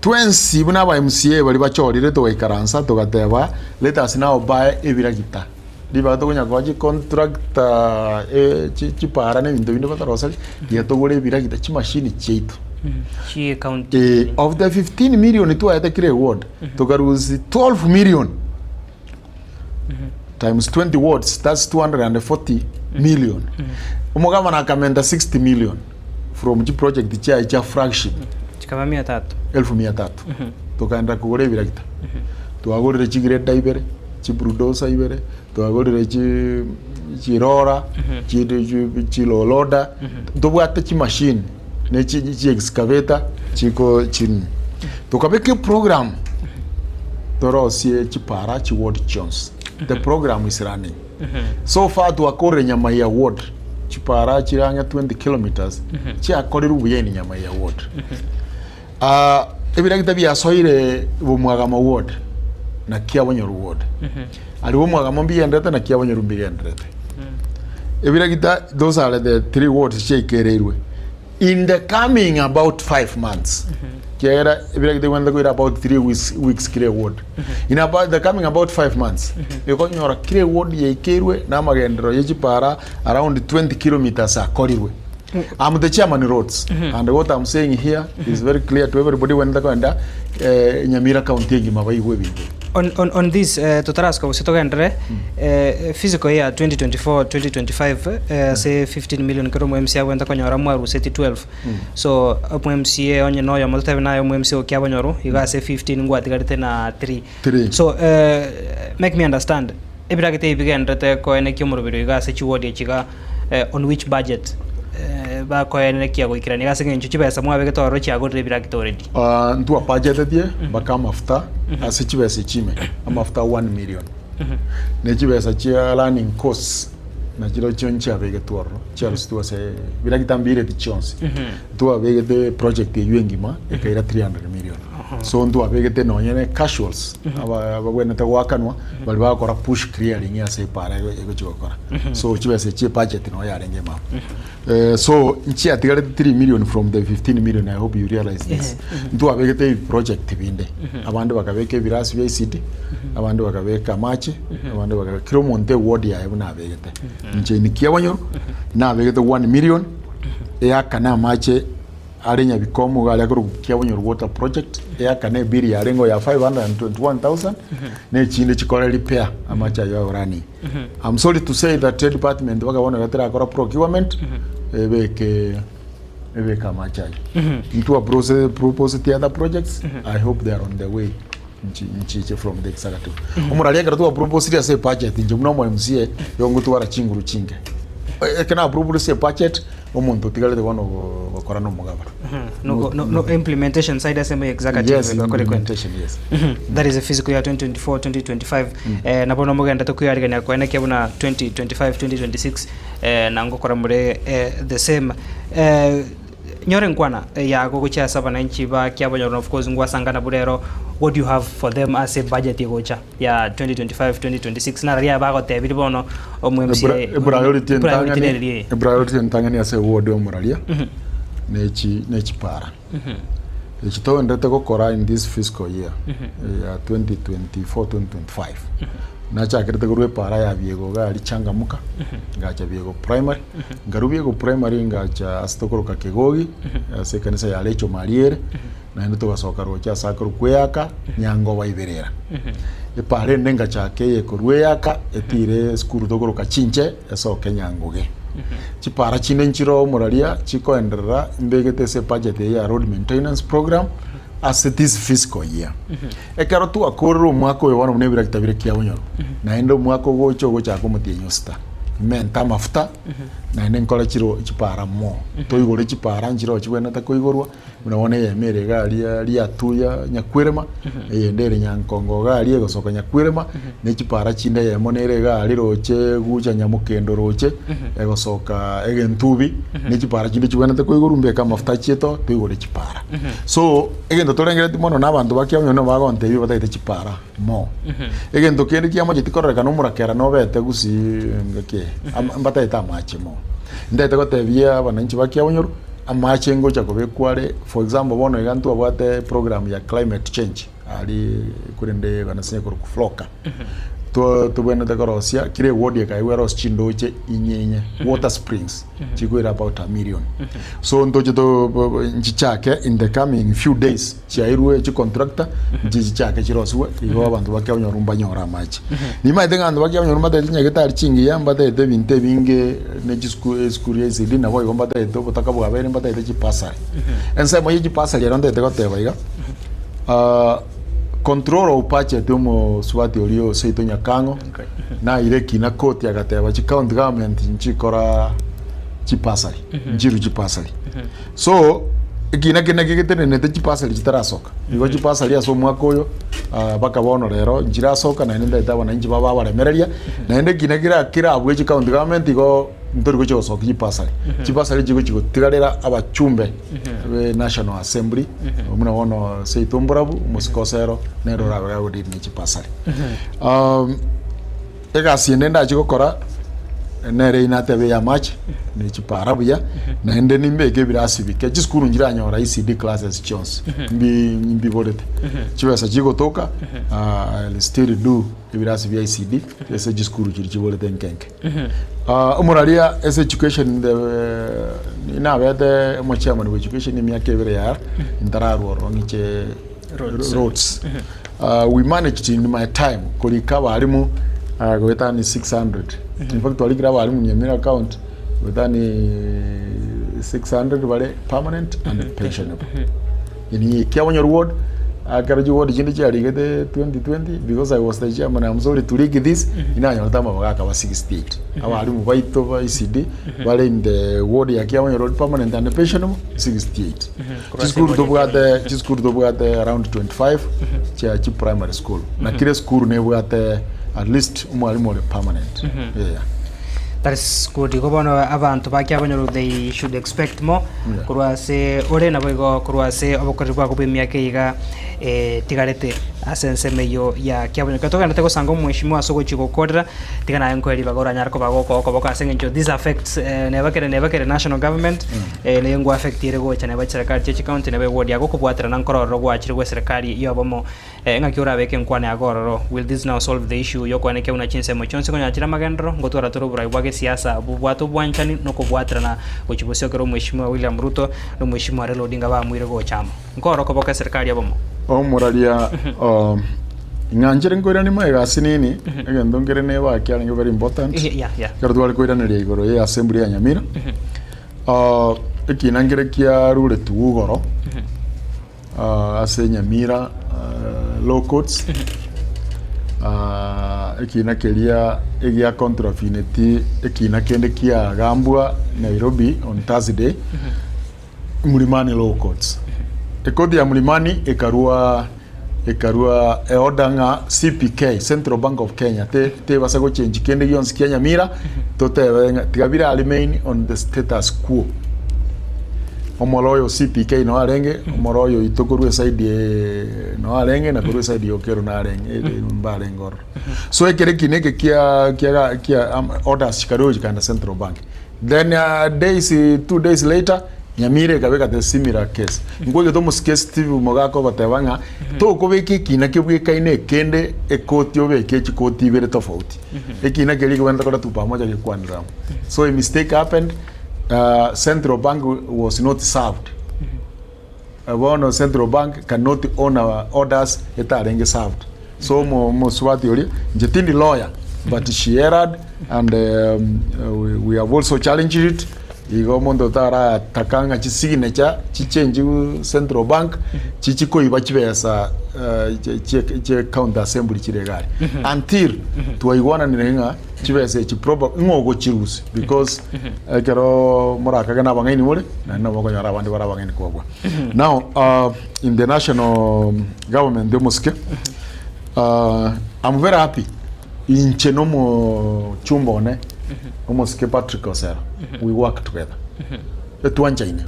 twensi buna aba MCA baria bachorire togaikaransa togateba let us now buy ebiragita ribaga tokonya koa chicontractor eh, chi- chipara na ebinto binde bataroseri tiga togore ebiragita chimashini chiaito Chie county. Eh, of the 15 million twaete kera eward tokarusia 12 million times 20 wards that's 240 million omogabana akamenta 60 million from chiproject chiaye chia flagship Chikaba mia tatu. elfu mia tatu tokaenda kogora ebiragita twagorire chigreda ibere chibulldozer ibere twagorire chi chirora chi- chi- chiloloda ntobwate chimashini ne chi chi excavator chiko chin tokabeka eprogram Torosie chipara chi ward chionsi. The program is running. So far twakorire Nyamaiya ward chipara chire ang'e 20 kilometers chiakorirwe buya in Nyamaiya ward. Ah, ebiragita biasoire Bomwagamo ward na Kiabonyoru ward. Aria Bomwagamo mbigenderete na Kiabonyoru mbigenderete. Ebiragita those are the three wards chiaikereirwe. In the coming about 5 months, kiagera ebiragita bigwenerete koira about 3 weeks, weeks kera eward. In about the coming about 5 months, ekonyora kera eward yaikeirwe na amagenderero ye chipara around 20 kilometers akorirwe. I'm the chairman roads and what I'm saying here is very clear to everybody when ntakoenda eh, Nyamira county engima baigwe ebinto ebi. On, on, on this eh, totarasuka gose togenderere eh, fiscal year 2024 2025 eh, ase 15 million kero omo MCA abwenerete konyora mwaruseti 12 so omo MCA onye na oyomo totebe naye omo MCA okia abonyoru igo ase 15 ngwatigarete na 3 Three. so eh, make me understand ebiragete ebi bigenderete koenekia omoroberi oiga ase chiward echi iga eh, on which budget eh, bakoenekia goikerania iga ase eng'encho chibesa mwabegete ororo chiagorire ebiragete already. Ah, ntwabajetetie mpaka amafuta ase chibesa echi ime, amafuta 1 million. Ne chibesa chia running costs nachirochio nchiabegetwe ororo, chiarusetwe ase biragita mbireti chionsi. Ntwabegete project eywo engima ekaira 300 million. So ntwabegete nonye ne casuals aba ababwenerete goakanwa baria bagokora push clearing ase epara egochi gokora. So chibesa echi ebudget noyo yarenge emama. Eh, so nchiatigarete 3 million from the 15 million i hope you realize this ntwabegete ebiproject binde abande bakabeka ebirasi bia ECD abande bakabeka amache abande bakabeka kera omonto eward yaye buna abegete inche in Kiabonyoru nabegete 1 million eakane amache are Nyabikomu iga aria akorokwa Kiabonyoru water project eakane ebill yarenge ya 521,000 na echinde chikore repair amache aywo agorani I'm sorry to say that trade department mpaka bono iga terakora procurement ebeke ebeke amache aywo. Intwe aprose propose the other projects I hope they are on the way nchi nchiche from the executive. Omorari ekero twaproposire ase ebudget inche buna omo MCA igo ngotwara chinguru chinke. Ekero naproposire ebudget omonto otigarete bono gokora na omogabana. No, no, no implementation side ase emo executive Yes, bakore kwenda. implementation, yes. That is the fiscal year 2024 2025 eh, nabo nomogendete kwiyarigania koenekia buna 2025 2026 eh, na ngokora more eh, the same eh, nyore nkwana eh, yago gochia ase abananchi ba kiabonyoru of course ngwasangana burero what do you have for them ase budget egocha ya 2025 2026 nararia bagotebiri bono omo MCA Epriority priority entang'ani nereri eye. epriority entang'ani ase eward ya omoraria nechi nechipara echi togenderete gokora in this fiscal year ya 2024 2025 nachakerete korwa epara ya Biego iga aria Changamuka ngacha Biego primary nkarwa Biego primary ngacha ase tokoroka Kegogi ase ekanisa ya Rachel Mariere. naende togasoka roche ase akorokwa Eyaka, Nyangoba Iberera. Epaara ende ngachaka eye korwa Eyaka etire esukuru tokoroka Chinche esoke Nyangoge. Chipaara chinde nchire omoraria chikoenderera mbegete ase ebudget eye ya road maintenance program ase this fiscal year. Ekero twakorire omwaka oyo bono buna ebirakita bire kiabonyoro, naende omwaka ogocha ogochaka omotienyi o sita, mente amafuta naende nkore chiro chipaara more. Toigore chipaara nchire oo chibwenerete koigorwa, buna bono eyemo ere iga aria riatuya Nyakwerema, eyende ere Nyankongo iga aria egosoka Nyakwerema, ne chipaara chinde eyemo nere iga aria roche gucha Nyamokendo roche, egosoka Egentubi, ne chipaara chinde chibwenerete koigorwa mbeke amafuta achiete oo toigore chipaara. So, egento torengeretie mono na abanto ba kiamanywa nigo bagontebia batagete chipaara more. Egento kende kiamocheti kororekana omorakera nobete gusii ngaki eye, ama mbatagete amache more. Ntagete gotebia abananchi ba Kiabonyoru, amache ngocha kobekwa are, for example bono iga ntwabwate program ya climate change aria korende ekanisa ekorokwa FLLoCA. To tobwenerete korosia kera eward ekaegwa erosie chindoche inye inye, water springs chikoira about a million. So ntoche to nchichake in the coming few days chiairwe chicontractor nchichichake chirosiwe igo abanto ba Kiabonyoru mbanyore amache. Nimanyete ng'a abanto ba Kiabonyoru mbatagete chinyagetari chingiya, mbatagete ebinto ebinge ne chisukuru esukuru ya ECD nabo igo mbatagete obotaka bwabeire mbatagete chibasari. Ensemo ye chibasari ero ntagete goteba iga. Control of budget omosubati oria o seito Nyakang'o naire ekina koti agateba chi county government nchikora chibasari nchiru chibasari so ekina kende nakio getenenete chibasari chitarasoka igo chibasari ase omwaka oyo mpaka bono rero nchirasoka naende ntagete abananchi babe abaremereria naende ekina kera kerabue chi county government igo ntori gochia gosokia chibasari chibasari chigochi gotigarera abachumbe be National Assembly, buna bono seito mborabu, omosike osero, nere orabe gagodeal ne chibasari. Egasi ende ndache gokora, nere eyio nateba eya amache, ne chipara buya, naende nimbeke ebirasi bike, chisukuru nchiranyora ECD classes chionsi, mbi mbiborete. Chibesa chigotoka, I'll still do ebirasi bia ECD, ase chisukuru chiria chiborete nke nke. Omoraria ase education the nabete omochairman bwa education emiaka ebere yaya ntararwa ororo ng'iche Roads. roads. We managed in my time korika abarimu goetania 600 in fact twarikire abarimu Nyamira county goetania 600 bare permanent and pensionable. Ini Kiabonyoru ward, ekero chiward chinde chiarigete 2020 because I was the chairman I'm sorry to leak this, inanyorete amabaga akaba 68. Abalimu baito ba ECD bare in the ward ya Kiabonyoru ward permanent and pensionable 68. Chisukuru tobwate chisukuru tobwate around 25 chia chi primary school. Na kera esukuru nebwate at least omwalimu ore permanent. Yeah. That is good. Igo bono abanto ba Kiabonyoru they should expect more Yeah. korwa ase ore naboigo korwa ase obokoreri bwako bw'emiaka eye iga etigarete ase ensemo eyio ya Kiabonyoru. Ekero togenderete gosanga omweshimiwa ase ogochia gokorera, tiga naye nkoe ribaga oranyare koba gokoa okoboko ase eng'encho this affects neba kere neba kere national government neye ngo affect ere gocha neba chiserikari chia chicounty neba eward yago okobwaterana nkorororo gwachire gwe eserekari ya obomo. Ng'aki orabeke enkwana yago ororo, Will this now solve the issue y'okoenekia buna chinsemo chionsi konya chire amagenderero, ngotwara tore oborai bwa gesiasa bobwate obwanchani na okobwaterana gochia bosio ekero Omweshimiwa William Ruto na Omweshimiwa Raila Odinga baamuire gocha amo? Nkoro koboka eserikari obomo. Omoraria oo, ing'anchire nkoiranie magega asinini, egento nkere neba kiarenge very important, Yeah, yeah. ekero tware koiraneria igoro ye assembly ya Nyamira, ekina nkere kiaruretwe igoro, Ase Nyamira Law Courts, ekina keria egia contraveneti ekina kende kiagambwa Nairobi on Thursday, Mlimani Law Courts. Ekoti ya Mlimani ekarua ekarua eorder ng'a CPK, Central Bank of Kenya, te tebasa gochengi kende gionsi kia Nyamira, totebe ng'a tiga bira remain on the status quo. Omoro oyo CPK noo arenge, omoro oyo oito korwa eside eye noo arenge, na korwa eside ya Okello narenge ere mbarenge ororo. So ekero ekina eke kia kia kia am orders chikarwa chikaenda Central Bank. Then days 2 days later, Nyamira ekabeka the similar case. Nkoigete omosike Steve Mogaka ogoteba ng'a tokobeka ekina kebwekaine ekende ekoti obeke chikoti ibere tofauti. Ekina keria ekebwenerete koretwa pamoja gekwanere amo. So a mistake happened, Central Bank was not served. Bono Central Bank cannot honour orders etarenge served. So omo omosubati oria, inche tindi lawyer but she erred and we, we have also challenged it. Igo omonto tarataka ng'a chisignature chichange Central Bank chichi koiba chibesa chie chie county assembly chire iga aria. Until twaigwananire ng'a chibesa echi proba ng'o ogochirusia because ekero morakage na abang'aini more naende nabo okonyora abande bare abang'aini kobua. Now in the national government omosike I'm very happy inche na omochumba one omosike Patrick Osero we work together etwanchaine.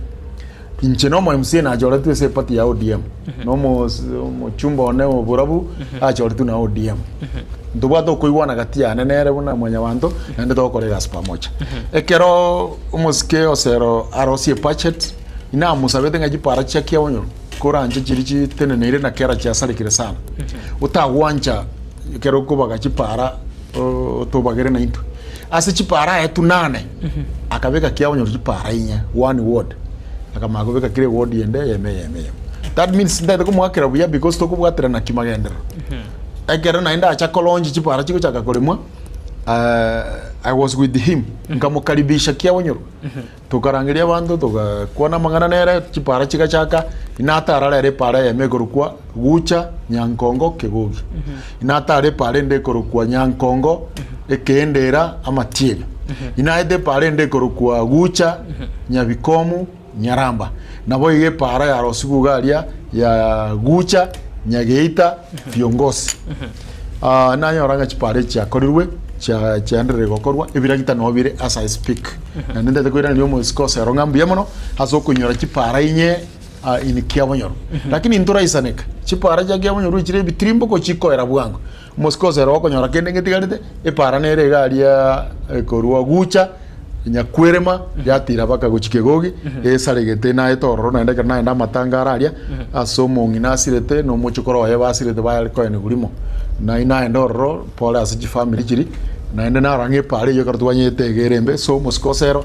Inche na omo MCA nachoretwe ase eparty ya ODM na omochumba one oborabu achoretwe na ODM. Ntobwate okoigwana gati yane nere buna mwanyabanto naende togokora egasi pamoja. Ekero omosike Osero arosie ebudget, inamosabete ng'a chipara chia Kiabonyoru koranche chiria chiteneneire na kera chiasarekire sana, otagwancha ekero okobaga chipara otobagere naintwe. Ase chipara aye tunane, akabeka Kiabonyoru chipara inye, one ward, akamanya kobeka kera eward ende eyemo eyemo eyemo. That means ntagete komoakera buya because tokobwaterana kimagenderero. Ekero naende acha kolaunch chipara chigochaka koremwa, I was with him, nkamokaribisha Kiabonyoru. Tokarangeria abanto, togakwana amang'ana nere, chipara chigachaka, inatara rero epara eyemo ekorokwa Gucha Nyankongo Kegogi. Inatara epara ende ekorokwa Nyankongo Ekeendera Amatieri. Inaete epara ende ekorokwa Gucha Nyabikomu Nyaramba. Naboigo epara yarosigwe iga aria ya Gucha Nyageita Viongosi. Ah, nanyora ng'a chipara echi chiakorirwe, chia chiaenderire gokorwa, ebiragita noo bire as I speak. Naende ntagete koiraneria omosike osero ng'a mbuya mono ase okonyora chipara inye ah, in Kiabonyoru. Lakini ntoraisaneka, chipara chia Kiabonyoru echire ebitirimboko chikoera bwango. Omosike osero okonyora kende ngetigarete, epara nere iga aria ekorwa Gucha, Nyakwerema, yatira mpaka gochia Kegogi, esaregete naete ororo naende ekero naenda amatanga ara aria, ase omong'ina asirete na omochokoro oye basirete bare koenigwa rimo. Nai naenda ororo pore ase chifamiri chiria, naende narora ng'a epara eyio ekero twanyete iga ere embe, so omosike osero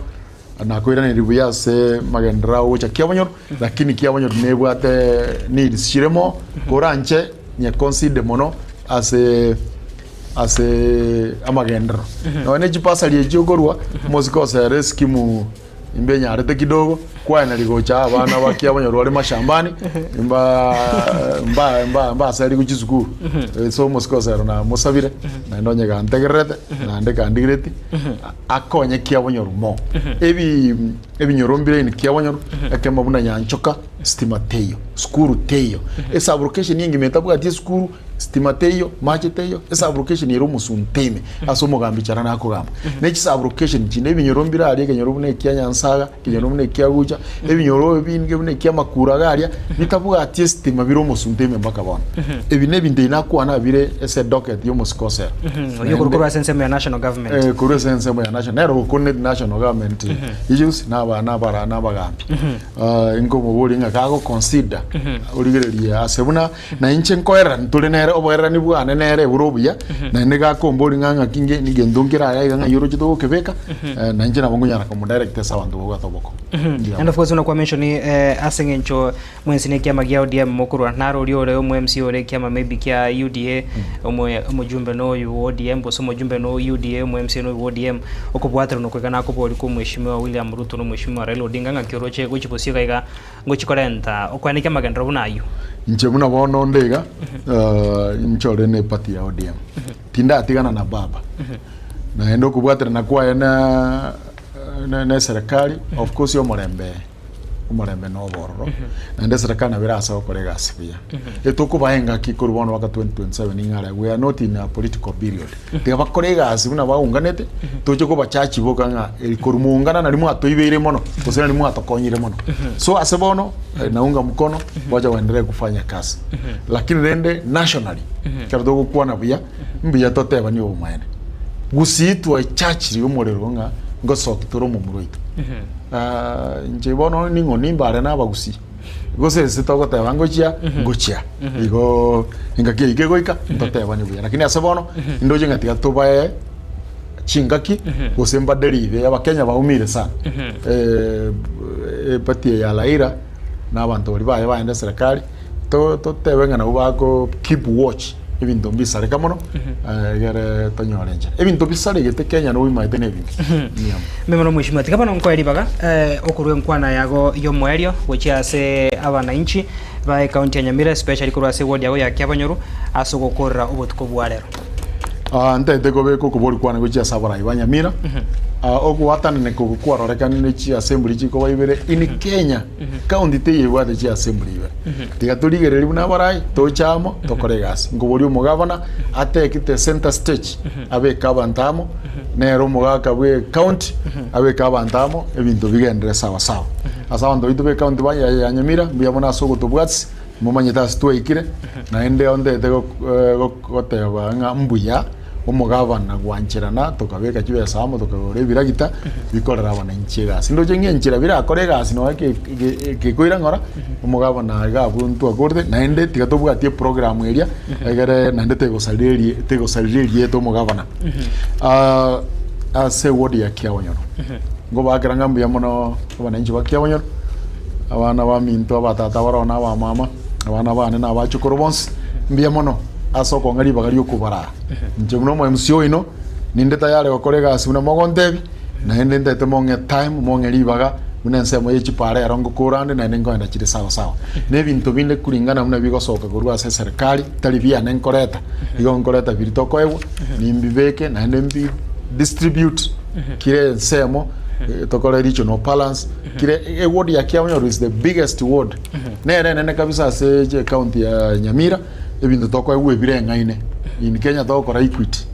nakoiraneria buya ase magenderero ao gocha Kiabonyoru, lakini Kiabonyoru nebwate needs chire mo, koranche nyeconsider mono ase ase amagenderero. Nonya ne chibasari echi okorwa, omosike osere eskimu imbe enyarete kidogo, kwaeneri gocha abana ba Kiabonyoru bare mashambani, mba mba mba mbaserigwe chisukuru. So omosike osero namosabire, naende onye gantegererete, naende kandigereti, akonye Kiabonyoru mo. Ebi ebinyoro mbire in Kiabonyoru, ekemo buna Nyanchoka, stima teiyo, sukuru teiyo, esublocation engima etabwati esukuru, Sitima teiyo, mache teiyo, esublocation ere omosunte ime ase omogambi Charana akogamba. Ne chisublocation chinde ebinyoro mbire aria ekenyoro buna ekia Nyansaga, ekenyoro buna ekia Gucha, ebinyoro ebinge buna ekia Makura iga aria, bitabwati esitima bire omosunte ime mpaka bono. Ebi ne ebinto ebi nakwana bire ase edocket ya omosike osero. Oyio korwa korwa ase ensemo ya national government. Eh, korwa ase ensemo ya national, nere ogocoordinate national government issues naba nabara nabagambi. Ah, inkomoboria ng'a kagoconsider origererie ase buna Na inche nkoererania tore nere, oboererani bwane nere bore obuya, naende gakomboria ng'a ng'aki nge negento nkere aya iga ng'ai oroche togokebeka, eh, na inche nabo nkonyara komodirect ase abanto babwate oboko. Mbuya And of course buna kwa mention eh, ase eng'encho mwensi na ekiama gia ODM mokorwa naro oria ore omo MC ore ekiama maybe kia UDA omo omojumbe na oyo wa ODM gose omojumbe na UDA omo MC na oyo wa ODM okobwaterana oko iga nakoboria kwa omweshimiwa William Ruto na omweshimiwa Raila Odinga ng'aki oroche gochia bosio iga iga Ngochia korenta okwenekia amagenderero buna ayio. Inche buna bono onde iga, inche ore ne party ya ODM. Tindatigana na baba. Naende okobwaterana kwaye na na eserekari, of course omorembe omorembe na obororo. Naende eserekari nabo erase gokora egasi buya. Etokobaa engaki korwa bono mpaka 2027 ng'a are we are not in a political period. Tiga bakore egasi buna baunganete, toche kobachachi boka ng'a eri korwa moungana nari mwatoibeire mono, gose nari mwatokonyire mono. So ase bono, eh, naunga mkono, wacha waendelee kufanya kazi. Lakini rende nationally, ekero togokwana buya, mbuya totebanie obomaene. Gusii twachachiri omorero ng'a ngosoki tore omomura oito. Ah, inche bono ning'o nimbare na abagusii. Gose ase togoteba ngochia, ngochia. Igo engaki eyio kegoika, ntotebanie buya. Lakini ase bono, ndoche ng'a tiga tobae chingaki, gose mbaderive, abakenya baumire sana. Eparty eye ya Raila, na abanto baria baye baende eserekari, to totebe ng'a nabwo bako keep watch ebinto mbisareka mono, egere tonyore enchera. Ebinto bisaregete Kenya nabo bimaete na ebinge. Yeah. Mbuya mono mheshimiwa, tiga bono nkoe ribaga okorwa enkwana yago y'omoerio gochia ase abananchi ba ecounty ya Nyamira especially korwa ase eward yago ya Kiabonyoru ase ogokorera obotuko bwa rero. Ah, ntaete kobeka okobori kwane gochia ase abarai ba Nyamira. Ah, ogoatananeka oko kwarorekanire chiassembly chikoba ibere in Kenya county teiyo ebwate chiassembly ibere. Tiga torigererie buna abarai toche amo tokore egasi. Nkoboria omogavana atake the center stage abeke abanto amo nere omogaka bwe county abeke abanto amo ebinto bigenderere sawa sawa. Ase abanto baito be county ba ya Nyamira mbuya mono ase ogotobwatisia Momanyete ase twaikire, naende ontete goteba ng'a mbuya omogabana gwancherana tokabeka chibesa amo tokagora ebiragita bikorera abananchi egasi. Ndoche ng'a enchera birakore egasi nonya kekoira ng'ora, omogabana iga abwo ntwakorete naende tiga tobwatie eprogram eria egere naende tegosarireria tegosariria erieta omogabana. Ase eward ya Kiabonyoro, nkobakera ng'a mbuya mono abananchi ba Kiabonyoro. Abana baminto, abatata baroo na abamama, abana bane na abachokoro bonsi, mbuya mono ase okong'a ribaga ri'okobaraa. Inche buna omo MC oino, ninde tayari gokora egasi buna mogontebia, naende ntaete mong'e time, mong'e ribaga, buna ensemo ye chipara ero ngokora ande naende nkoenda chire sawa sawa. Na ebinto binde kuringana buna bigosoka korwa ase eserekari, tari biane nkoreta, igo nkoreta biria tokoegwa, nimbibeke naende mbi distribute kera ensemo, tokore regional balance. Kire eward ya Kiabonyoru is the biggest ward. Nere enene kabisa ase eche county ya Nyamira ebinto tokoegwa ebireng'aine. In Kenya togokora equity.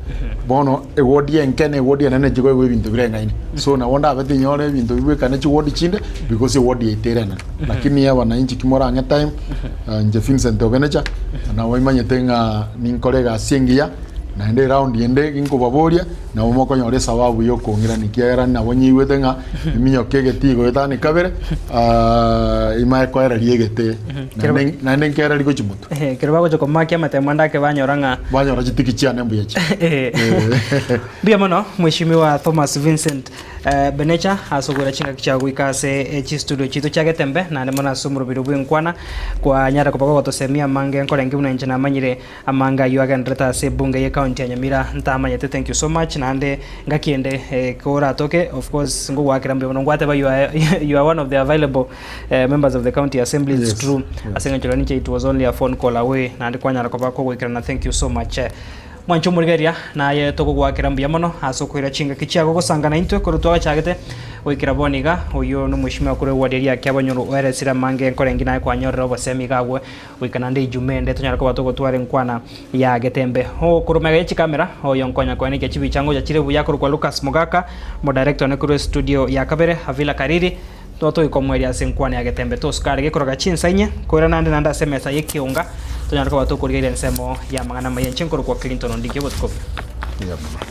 Bono eward enke na eward enene chikoegwa ebinto bireng'aine. So nabo ndabe tinyore ebinto bibwekane chiward chinde because eward yaito ere enene. Lakini abananchi ki morang'e time inche Vincent Obenecha nabo imanyete ng'a ninkore egasi engiya naende eround ende ginkobaboria Nabo mokonyora esababu y'okong'irania, ekiagera nabo nyaigwete ng'a eminyoka egete igo etano kabere, imae koereria egete, naende naende nkeereria gochia motwe. Ekero bagocha komakia amatemo ande ake banyora ng'a Banyora chitiki chiane mbuya chi. Mbuya mono Mheshimiwa Thomas Vincent Benecha ase okoira chingaki chiago goika ase chistudio chiaito chia Getembe naende mono ase omoroberi bw'enkwana kwanyara koba gogotosemia amange nkorenge buna inche namanyire Amanga ayio agenderete ase ebunge ye county ya Nyamira ntamanyete thank you so much naende ngaki ende koratoke of course ngogoakera mbuya mono ngwateba you are you are one of the available members of the county assembly it's Yes, true yes. ase eng'encho riria ninche it was only a phone call away naende kwanyara koba kogoikerana thank you so much. Mwanche omorigereria naye togogoakera mbuya mono ase okoira chingaki chiago gosanga naintwe korwa twagachagete goikera bono iga oyio nomweshimiwa korwa eward eria ya Kiabonyoro oeresire amange nkorengi naye kwanyorire obosemi iga agwo Goika naende Ijumaa ende tonyare koba togotwara enkwana ya getembe. Okorwa magega ye chikamera, oyo nkonya koenekia chibicha ngocha chire buya akorokwa Lucas Mogaka, omodirector one korwa estudio ya kabere, Havila Kariri, totoika omoerio ase enkwana ya getembe. Tosuka are gekoroka chinsa inye, koira naende naende ase emesa y'ekeonga, tonyare koba tokorigereria ensemo y'amang'ana amaya. Inche nkorokwa Clinton Ondieki, obotuko obuya. Mbuya mono.